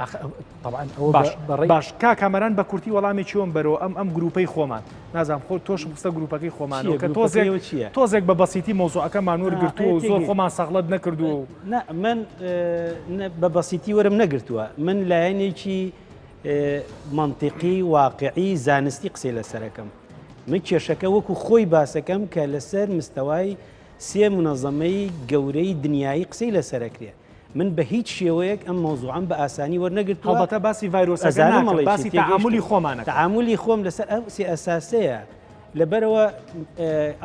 B: طبعا باش
A: باش کا کامەران بە کورتی وەڵامێکی وم بەرەوە ئەم ئەم گروپەی خۆمان نازانم خۆ تۆشم خستە گروپەکەی خۆمانەوە کە تۆزێک
D: چییە
A: تۆزێک بە بەسیتی مەوزوعەکەمان وەرگرتووە و زۆر خۆمان سەغڵەت نەکردووە و
D: نا من بە بەسیتی وەرم نەگرتووە من لایەنێکی مەنتیقی واقعی زانستی قسەی لەسەرەکەم من کێشەکە وەکو خۆی باسەکەم کە لەسەر مستەوای سێ منەزەمەی گەورەی دنیایی قسەی لەسەرەکرێ من بە هیچ شێوەیەک ئەم مەوزوعەم بە ئاسانی وەرنەگرتووە.
A: هەڵبەتە باسی ڤایرۆسەکە
D: ئەزانم
A: ناکەم،
D: ئەڵێی چی،
A: باسی
D: تێگەیشتم.
A: تەعامولی خۆمانەکەم.
D: تەعامولی خۆم لەسەر ئەو سێ ئەساسەیە. لەبەرئەوە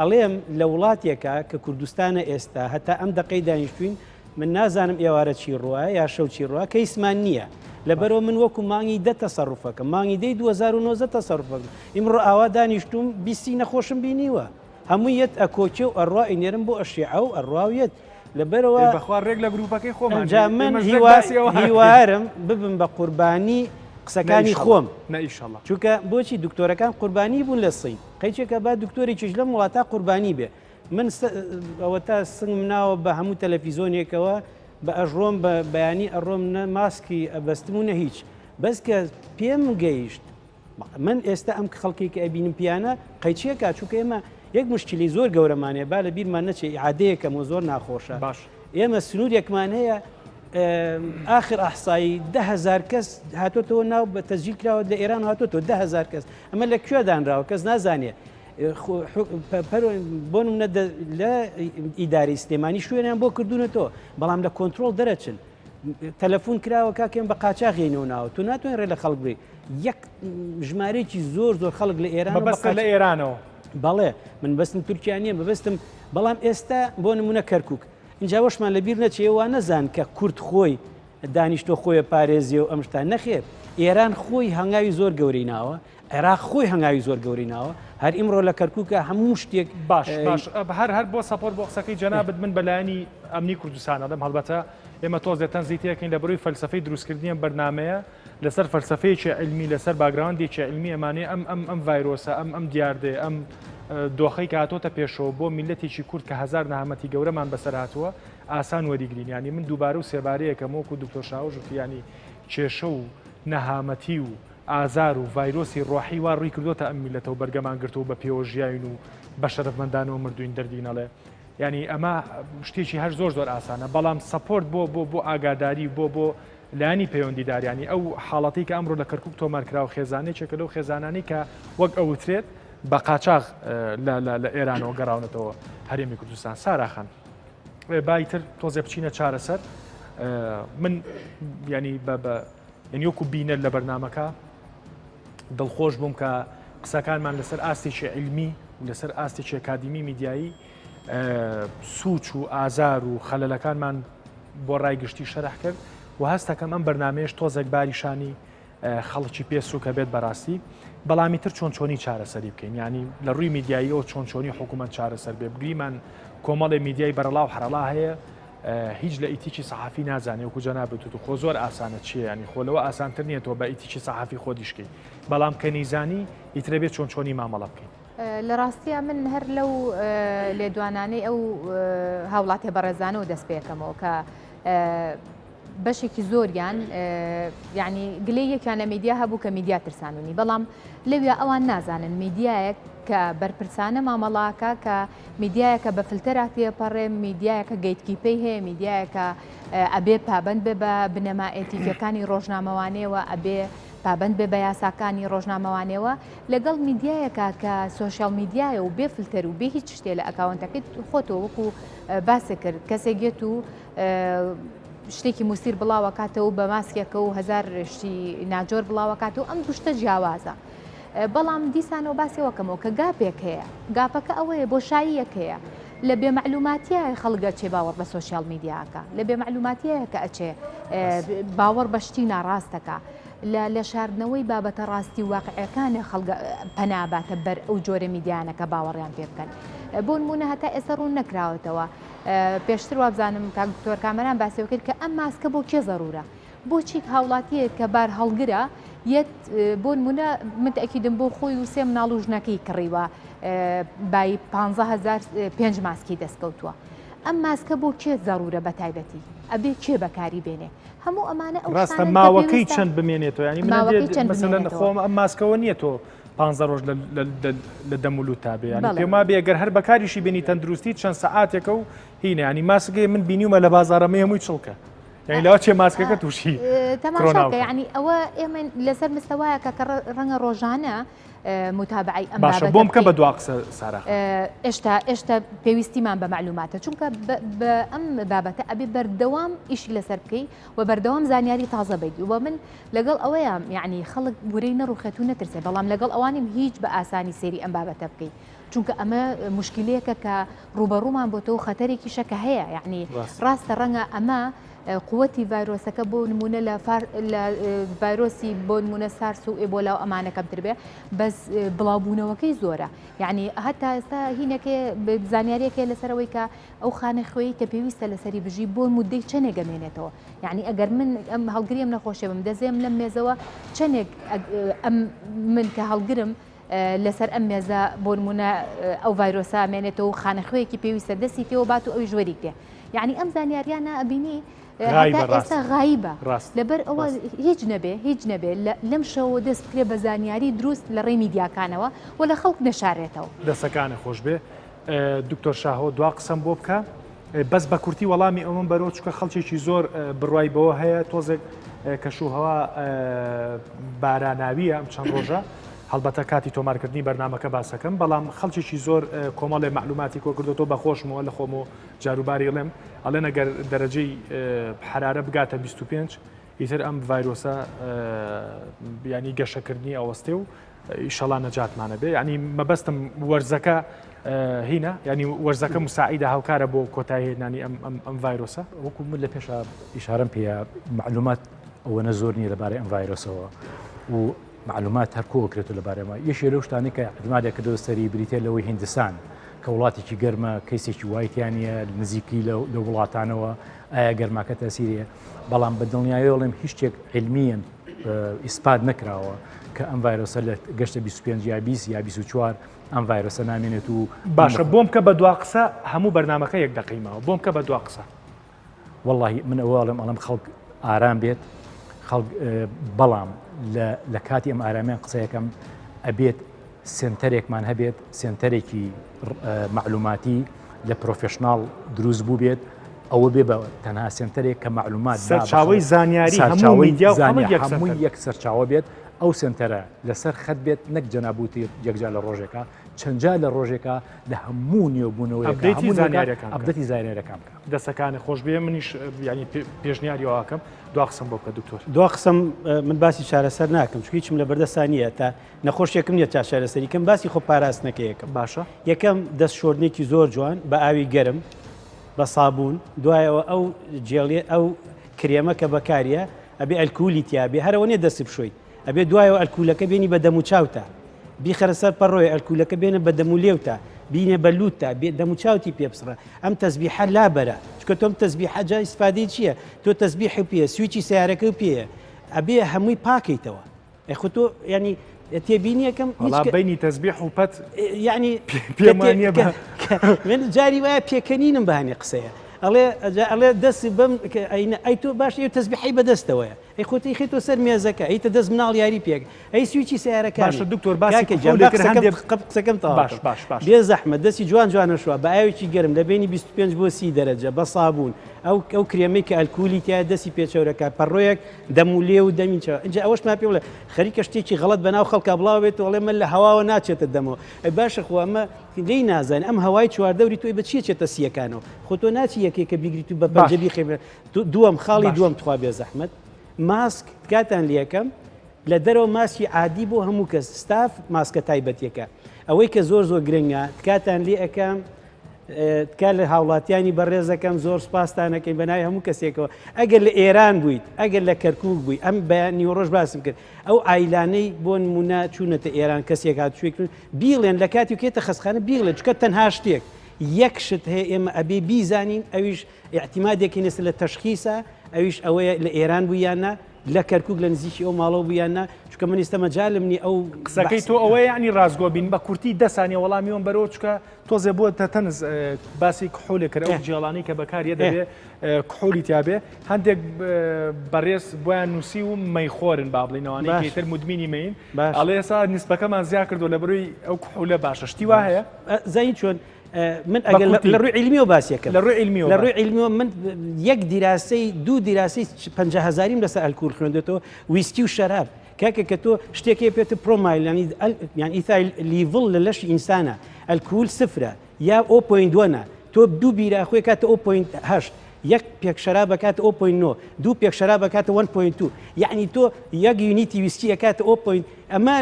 D: ئەڵێم لە وڵاتێکا کە کوردستانە ئێستا هەتا ئەم دەقەی دانیشتوین من نازانم ئێوارە چی ڕوایە یا شەو چی ڕوا کەیسمان نییە. لەبەرئەوە من وەکو مانگی دە تەسەروفەکەم مانگی دەی 2019 تەسەروفەکەم ئیمڕۆ ئاوا دانیشتوم بیستی نەخۆشم بینیوە. هەمووی یەت ئەکۆکێ و ئەڕوا ئەینێرم بۆ ئەشیعە و ئەڕوا و یەت لەبەرەوە
A: ئێ بەخوا ڕێک لە گروپەکەی خۆمان
D: ئەنجا من
A: ئێمەش ڕێک
D: هیوا
A: باسی ئەوە ئەکەین.
D: هیوارم ببم بە قوربانی
A: نە
D: قسەکانی
A: ئیشەڵا
D: خۆم
A: نە ئیشەڵا.
D: چونکە بۆچی دکتۆرەکان قوربانی بوون لە سین قەیچێکە با دکتۆرێکیش لەم وڵاتە قوربانی بێ من س- ئەوەتا سنگم ناوە بە هەموو تەلەفیزۆنێکەوە بە ئەژڕۆم بە بەیانی ئەڕۆم نە ماسکی ئەبەستم و نە هیچ بەس کە پێم گەیشت من ئێستا ئەم خەڵکێک کە ئەبینم پیانە قەیچیەکە چونکە ئێمە یەک مشکلی زۆر گەورەمان هەیە با لە بیرمان نەچێ ئیعادەیەکەم و زۆر ناخۆشە
A: باش
D: ئێمە سنوورێکمان هەیە ئاخر ئەحسایی دههزار کەس هاتۆتەوە ناو بە تەسجیل کراوە لە ئێران هاتۆتەوە دههزار کەس ئەمە لە کوێ دانراوە کەس نازانێ بۆ نمونە لە ئیداری سلێمانی شوێنیان بۆ کردوونەتەوە بەڵام لە کۆنتترۆل دەرەچن تەلەفۆن کراوە کاکەم بە قاچاغینەوە ناوە تو ناتوانین ڕێ لە خەڵک بری یەک ژمارەیەکی زۆر زۆر خەڵک لە ئێران
A: بەستە لە ئێرانەوە
D: بەڵێ من بەستم تورکیا نییە بەبستم بەڵام ئێستا بۆ نمونە کەرکک اینجا وەشمان لە بیر نەچێ وا نەزان کە کورد خۆی دانیشتۆ خۆیە پارێزیە و ئەم شتان نەخێر ئێران خۆی هەنگاوی زۆر گەورەی ناوە عێراق خۆی هەنگاوی زۆر گەورەی ناوە هەر ئیمڕۆ لە کەرکووکە هەموو شتێک
A: باش باش هەر هەر بۆ support بۆ قسەکەی جەنابت من بەلایەنی ئەمنی کوردستان ئەڵێم هەڵبەتە ئێمە تۆزێ تەنزی تێکەین لە بەروی فەلسفەی دروستکردنی ئەم بەرنمەیە لەسەر فەلسفەیەکی علمی لەسەر background ێکی علمی ئەمانەیە ئەم ئەم ئەم ڤایرۆسە ئەم ئەم دیاردەیە ئەم دۆخەی کە هاتۆتە پێشەوە بۆ میلەتێکی کورد کە هەزار نەهامەتی گەورەمان بەسەر هاتووە ئاسان وەریگرین ینی من دووبارە و سێبارەیەکەم وەکو دکتۆر شاوەش وتی ینی کێشە و نەهامەتی و ئازار و ڤایرۆسی ڕۆحی وا ڕووی کردۆتە ئەم میلەتە و بەرگەمان گرتووە و بە پێوە ژیاوین و بە شەرەفمەندانەوە مردووین دەردی نەڵێ یانی ئەمە شتێکی هەر زۆر زۆر ئاسانە بەڵام support بۆ بۆ بۆ ئاگاداری بۆ بۆ لایەنی پەیوەندیدار ینی ئەو حاڵەتی کە ئەمڕۆ لە کەرکک تۆمار کراوە خێزانێکێکە لەو خێزانانی کە وەک ئەوترێت بە قاچاغ لە ئێرانەوە گەڕاونەتەوە هەرێمی کوردستان ساراخان بایتر تۆزێ بچینە چارەسەر من ینی بە بە یعنی وەکو بینەر لە بەرنمەکە دڵخۆش بووم کە قسەکانمان لەسەر ئاستێکی علمی و لەسەر ئاستێکی ئەکادیمی میدیایی سوچ و ئازار و خەلەلەکانمان بۆ ڕای گشتی شەرح کرد و هەستەکەم ئەم بەرنمەیەش تۆزێک باریشانی خەڵکی پێ سوکە بێت بەڕاستی بەڵامی تر چۆن چۆنی چارەسەری بکەین ینی لە ڕووی میدیاییەوە چۆن چۆنی حکوومەت چارەسەر بێ بگریمان کۆمەڵی میدیای بەرەڵا و حرەڵا هەیە. هیچ لە ئیتیکی سەحافی نازانێ وەکو جەنابت وتت خۆ زۆر ئاسانە چییە ینی خۆ لەوە ئاسانتر نییە تۆ بە ئیتیکی سەحافی خۆ دیشکەی بەڵام کە نیزانی ئیترە بێت چۆن چۆنی مامەڵە بکەین.
C: لە ڕاستیا من هەر لەو لێدوانانەی ئەو هاوڵاتیە بەڕێزانەوە دەست پێکەمەوە کە بەشێکی زۆریان یعنی گلەی یەکیان لە میدیا هەبوو کە میدیا ترسانونی بەڵام لەویا ئەوان نازانن میدیایەک کە بەرپرسانە مامەڵاکە کە میدیایەکە بە فلتەرا تێپەڕێ میدیایەکە gatekeep ەی هەیە میدیایەکە ئەبێ پابند بێ بە بنەما ئێتیکەکانی ڕۆژنامەوانەوە ئەبێ پابند بێ بە یاساکانی ڕۆژنامەوانەوە لەگەڵ میدیایەکە کە سۆشیال میدیایە و بێ فلتەر و بێ هیچ شتێ لە ئەکاونتەکەی خۆتەوە وەکو باس کرد کەسێک یەت و شتێکی موسیر بڵاوەکاتەوە بە ماسکێکە و هەزار شتی ناجۆر بڵاوەکاتەوە ئەم دوو شتە جیاوازە. بەڵام دیسانەوە باسی وەکەمەوە کە gap ێک هەیە gap ەکە ئەوەیە بۆشاییەک هەیە لە بێمەعلوماتیە خەڵک ئەچێ باوەڕ بە سۆشیال میدیاکە لە بێمەعلوماتیە کە ئەچێ باوەڕ بە شتی ناڕاستەکە لە شاردنەوەی بابەتە ڕاستی و واقعەکانە خەڵک پەنا باتە بەر ئەو جۆرە میدیانە کە باوەڕیان پێ بکەن بۆ نمونە هەتا ئێستا ڕوون نەکراوەتەوە پێشتر وابزانم کاک دکتۆر کامەران باسی کرد کە ئەم ماسکە بۆ کێ زەرورە؟ بۆچی هاوڵاتیەک کە بار هەڵگرە یەت بۆ نمونە من تەئکیدم بۆ خۆی و سێ مناڵ و ژنەکەی کڕیوە بای 15000 پێنج ماسکی دەستکەوتووە ئەم ماسکە بۆ کێ زەرورە بە تایبەتی ئەبێ کێ بەکاری بێنێ هەموو ئەمانە ئەو
A: ڕاستە ماوەکەی چەند بمێنێتەوە ینی من مەسەلەن خۆم ئەم ماسکەوە نییە تۆ پانزە ڕۆژ لە دەم و لوتا بێ ینی پێم وابێ گەر هەر بەکاریشی بینی تەندروستی چەند سەعاتێکە و هینە ینی ماسکەی من بینیومە لە بازارەمەی هەمووی چڵکە یعنی لەوە چێ ماسکەکە تووشی
C: تەماشاکە یعنی ئەوە ئێمە لەسەر مستەوایەکە کە ڕەنگە ڕۆژانە متابعی ئەم
A: باشە بۆم کە بە دوا قسە سارا
C: ئێشتا ئێشتا پێویستیمان بە معلوماتە چونکە بە ئەم بابەتە ئەبێ بەردەوام ئیشی لەسەر بکەی و بەردەوام زانیاری تازە بیت و من لەگەڵ ئەوەیە یعنی خەڵک ورەی نەڕوخێت و نەترسێ بەڵام لەگەڵ ئەوانیم هیچ بە ئاسانی سێری ئەم بابەتە بکەیت چونکە ئەمە مشکلەیەکە کە ڕوبەڕوومان بۆتەوە خەتەرێکیشە کە هەیە یعنی ڕاستە ڕەنگە ئەمە قوتی ڤایرۆسەکە بۆ نمونە لە لە ڤایرۆسی بۆ نمونە سارس و ئێبۆلا و ئەمانە کەمتر بێ بەس بڵاوبوونەوەکەی زۆرە یعنی هەتا ئێستا هینەکەی زانیاریەکەی لەسەرەوەی کە ئەو خانە خوێی کە پێویستە لەسەری بژی بۆ مودەی چەنێک ئەمێنێتەوە یعنی ئەگەر من ئەم هەڵگری ئەم نەخۆشیە بم دەزێم لەم مێزەوە چەنێک ئەم من کە هەڵگرم لەسەر ئەم مێزە بۆ نمونە ئەو ڤایرۆسە ئەمێنێتەوە و خانەخوێیەکی پێویستە دەستی تێوە بات و ئەویش وەریگرێ یعنی ئەم زانیاریانە ئەبینی ئێستا غایبە لەبەر ئەوە هیچ نەبێ هیچ نەبێ لەم شەوە دەست بکرێ بە زانیاری دروست لە ڕێی میدیاکانەوە و لە خەڵک نەشارێتەوە.
A: دەسەکانت خۆش بێ دکتۆر شاهۆ دوا قسەم بۆ بکە بەس بە کورتی وەڵامی ئەوم بەرەوە چکە خەڵکێکی زۆر بڕای بەوە هەیە تۆزێک کەش و هەوا باراناویە ئەم چەند ڕۆژە هەڵبەتە کاتی تۆمارکردنی بەرنمەکە باسەکەم بەڵام خەڵکێکی زۆر کۆمەڵێ معلوماتی کۆ کردۆتەوە بە خۆشمەوە لە خۆم و جاروباری ڵێم ئەڵێن ئەگەر دەرەجەی حرارە بگاتە 25 ئیتر ئەم ڤایرۆسە بیانی گەشەکردنی ئەوەستێ و ئیشەڵا نەجاتمانە بێ ینی مەبەستم وەرزەکە هینە ینی وەرزەکە مساعیدە هاوکارە بۆ کۆتایهێنانی ئەم ئەم ڤایرۆسە
B: وەکو من لە پێشا ئیشارەم پێە معلومات ئەوەنە زۆر نییە لەبارەی ئەم ڤایرۆسەوە و معلومات هەر کۆکرێتەوە لەبارەیەوە یەکێ لەو شتانەی کە اعتمادیان کردەوە سەری بریتە لەوەی هیندستان کە وڵاتێکی گەرمە کەیسێکی وای تیا نییە نزیکی لە وڵاتانەوە ئایا گەرماکە تەسیرەیە بەڵام بە دڵنیایی ئەڵێم هیچ شتێک علمیەن ئیسپات نەکراوە کە ئەم ڤایرۆسە لە گەشتە 25 یا 20 یا 24 ئەم ڤایرۆسە نامێنێت و
A: باشە بۆم کە بە دوا قسە هەموو بەرنمەکە یەک دقەی ماوە بۆم کە بە دوا قسە
B: وەڵاهی من ئەوە ئەڵێم ئەڵێم خەڵک ئارام بێت خەڵک بەڵام لە کاتی ئەم ئارامیان قسەیەکەم ئەبێت سنتەرێکمان هەبێت سنتەرێکی معلوماتی لە professional دروست بوو بێت ئەوە بێ بە تەنها سنتەرێک کە معلومات
A: سەرچاوی زانیاری هەمووی
B: هەمووی یەک سەرچاوە بێت ئەو سنتەرە لەسەر خەت بێت نەک جەنابوتی یەکجار لە ڕۆژێکە چەندجار لە ڕۆژێکا لە هەموو نوێبوونەوەیەکا
A: update ی زانیاریەکان بکە.
B: update ی زانیاریەکان بکە.
A: دەستەکانت خۆش بێ منیش یانی پێشنیاری ئەوە ئەکەم دوا قسەم بۆ بکە دکتۆر.
D: دوا قسەم من باسی چارەسەر ناکەم چونکە هیچم لەبەردەستا نییە تا نەخۆشێکم نییە تا چارەسەری کەم باسی خۆ پاراستنەکە یەکەم
A: باشە.
D: یەکەم دەست شۆردنێکی زۆر جوان بە ئاوی گەرم بە سابوون دوایەوە ئەو جێڵێ ئەو کرێمە کە بەکاریە ئەبێ ئەلکولی تیابێ هەرەوە نیە دەست بشۆیت ئەبێ دوایەوە ئەلکولەکە بێنی بە دەموچاوتا بیخەرە سەر پەڕۆیە ئەلکولەکە بێنە بە دەم و لێوتا. بینێ بە لوتتا بێ دەموچاوتی پێ بسڕە ئەم تەزبیحە لابەرە چکە تۆم تەزبیحە جا ئیسفادەی چییە تۆ تەزبیحی پێ سویچی سیارەکە پێیە ئەبێ هەمووی پاکەیتەوە ئەخۆ تۆ ینی تێبینیەکەم
A: بینی تەزبیح و پەت
D: یعنی
A: پێمانە
D: من جاری وایە پێکەنینم بەهانی قسەیە ئەڵێ ئەڵێ دەست بم ئەی تۆ باش ئێ تەزبیحی بەدەستەوەیە ئەی خۆ تەیخەیتەوە سەر مێزەکە ئەیتە دەست مناڵ یاری پێک ئەی سویچی سیارەکە
A: باشە دکتۆر باسی کاکە گیان با قسەکەم
D: قەپ قسەکەم تەواو باش باش باش بێ زەحمەت دەستی جوان جوانە شوە بە ئاوێکی گەرم لە بینی 25 بۆ 30 دەرەجە بە سابوون ئەو ئەو کرێمەی کە ئەلکولی تیا دەستی پێچەورەکە پەڕۆیەک دەم و لێ و دەمی چاو اینجا ئەوەشمان پێ بڵێ خەریکە شتێکی غەڵەت بەناو خەڵکا بڵاو بێت و ئەڵێ من لە هەواوە ناچێتە دەمەوە ئەی باشە خۆ ئەمە لێی نازانین ئەم هەوای چواردەوری تۆی بە چیە چێتە سیەکانەوە خۆ تۆ ناچی یەکێکە بیگریت و بە پەنجە بیخێ دووەم خاڵی دووەم تخوا بێزەحمەت ماسک تکاتان لەکەم لە دەرەوە ماسکی عادی بۆ هەموو کەس ستاف ماسکە تایبەتیەکە ئەوەی کە زۆر زۆر گرنگە تکاتان لێ ئەەکەم تکا لە هاوڵاتیانی بەڕێزەکەم زۆر سپاستانەکەین بەناوی هەموو کەسێکەوە ئەگەر لە ئێران بوویت ئەگەر لە کەرکک بووی ئەم بەیان نیوەڕۆژ باسم کرد ئەو ئایلانەی بۆ نمونە چوونەتە ئێران کەسێک هات شوێک بیڵێن لە کاتی کێتە خەسخانە بیڵێن چکە تەنها شتێک یەک شت هەیە ئێمە ئەبێ بیزانین ئەویش ئیعتیمادێکی نەسە لە تەشخیسە ئەویش ئەوەیە لە ئێران بوو یان نا لە کەرکک لە نزیکی ئەو ماڵەوە بوو یان نا چونکە من ئێستا مەجالم نیە ئەو
A: قسەکەی تۆ ئەوەیە یعنی ڕاستگۆ بین بە کورتی دە سانیە وەڵامی وەم بەرەوە چونکە تۆزێ بووە تەنز باسی کحولێ کرد ئەو جێڵانەی کە بەکاریە دەبێ کحولی تیاابێ هەندێک بەڕێز بۆیان نووسی و مەیخۆرن با بڵینەوانەی کەتر مدمینی مین ئەڵێ ئێستا نسبەکەمان زیا کردو لە بەروی ئەو کحولە باشە شتی وا هەیە
D: زانی چۆن من ئەگەر لە ڕووی عیلمیەوە باس یەکەم
A: لە ڕووی عیلمیەوە
D: لە ڕووی عیلمیەوە من یەک دیراسەی دوو دیراسەی 50 هەزاریم لەسەر ئەلکول خوێندێتەوە ویسکی و شەراب کاکە کە تۆ شتێکی پێتە پرۆمایل ینی یان ethyl level لە لەشی ئینسانە ئەلکول سفرە یا o point دووەنە تۆ دوو بیرا خۆی کاتە o point هەشت یەک پێک شەراب کاتە o point نۆ دوو پێک شەراب کاتە 1.2 یعنی تۆ یەک unit ی ویسکی ئەکاتە o point ئەمە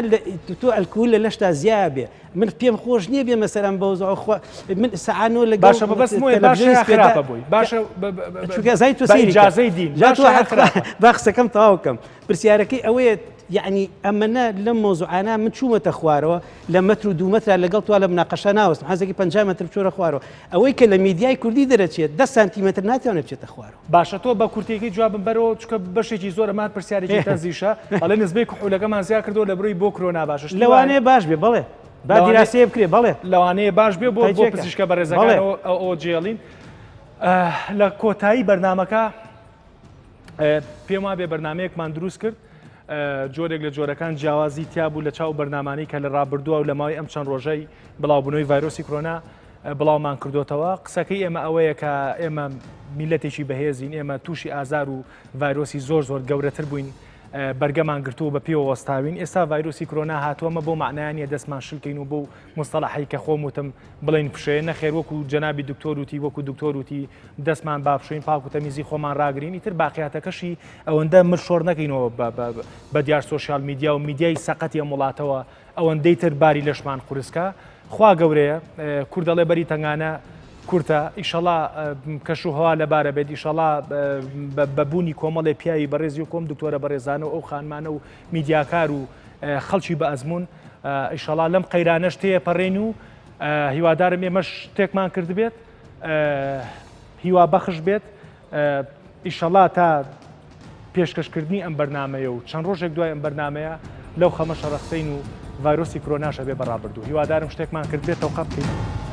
D: تۆ ئەلکول لە لەشتا زیابێ من پێم خۆش نییە بێمە سەر ئەم بەوزع خوا من سەعانۆ لەگەڵ
A: باشە مەبەستم وایە باشە یا خراپە بۆی باشە
D: چونکە زای تۆ سەیری کە.
A: ئیجازەی دین
D: جا تۆ
A: باشە یا
D: هەر
A: خراپە
D: با قسەکەم تەواو کەم پرسیارەکەی ئەوەیە یعنی ئەمەنە لەم مەوزوعانە من چوومەتە خوارەوە لە مەتر و دوو مەترا لەگەڵ تۆ لە مناقەشە ناوەستم حەزێکی 50 مەتر بچۆرە خوارەوە ئەوەی کە لە میدیای کوردی دەرەچێت 10 سانتیمەتر ناتوانێت بچێتە خوارەوە
A: باشە تۆ بە کورتیەکەی جوابم بەرەوە چونکە بەشێکی زۆر ئەمان پرسیارێکی تەنزیشە ئەڵێ نسبەی کحولەکەمان زیا کردەوە لە برۆی بۆ کرۆنا باشە شتی وایە؟
D: لەوانەیە باش بێ بەڵێ با
A: لەوانەیە
D: دیراسەیە بکرێ بەڵێ
A: لەوانەیە باش بێ بۆ بۆ
D: قەیچێکە
A: پزیشکە
D: بەڵێ
A: بەڕێزەکانەوە ئەو ئەوە جێڵین لە کۆتایی بەرنامەکە پێم وابێ بەرنمەیەکمان دروست کرد جۆرێک لە جۆرەکان جیاوازی تیا بوو لە چاو بەرنمانەی کە لە ڕابردووە و لە ماوەی ئەم چەند ڕۆژەی بڵاوبوونەوەی ڤایرۆسی کرۆنا بڵاومان کردوتەوە قسەکەی ئێمە ئەوەیە کە ئێمە میلەتێکی بەهێزین ئێمە تووشی ئازار و ڤایرۆسی زۆر زۆر گەورەتر بووین بەرگەمان گرتووە بە پێوە وەستاوین ئێستا ڤایرۆسی کرۆنا هاتووەمە بۆ معنایانە دەستمان شلکەین و بۆ مستەڵەحی کە خۆم وتم بڵین فشەیە نەخێر وەکو جەنابی دکتۆر وتی وەکو دکتۆر وتی دەستمان با بشۆین پاک و تەمیزی خۆمان ڕاگرین ئیتر باقیاتەکەشی ئەوەندە مل شۆڕ نەکەینەوە بە دیار سۆشیال میدیا و میدیای سەقەتی ئەم وڵاتەوە ئەوەندەی تر باری لەشمان قورسکە خوا گەورەیە کورد دەڵێ بەری تەنگانە کورتە ئیشەڵا کەش و هەوا لەبارە بێت ئیشەڵا بە بوونی کۆمەڵێ پیاوی بەڕێزی و کۆم دکتۆرە بەڕێزانە و ئەو خانمانە و میدیاکار و خەڵکی بە ئەزموون ئیشەڵا لەم قەیرانەش تێپەڕێن و هیوادارم ئێمەش شتێکمان کردبێت هیوا بەخش بێت ئیشەڵا تا پێشکەشکردنی ئەم بەرنمەیە و چەند ڕۆژێک دوای ئەم بەرنمەیە لەو خەمە شەڕەخسین و ڤایرۆسی کرۆناش ئەبێ بە ڕابردوو هیوادارم شتێکمان کردبێت تەوقە بکەین.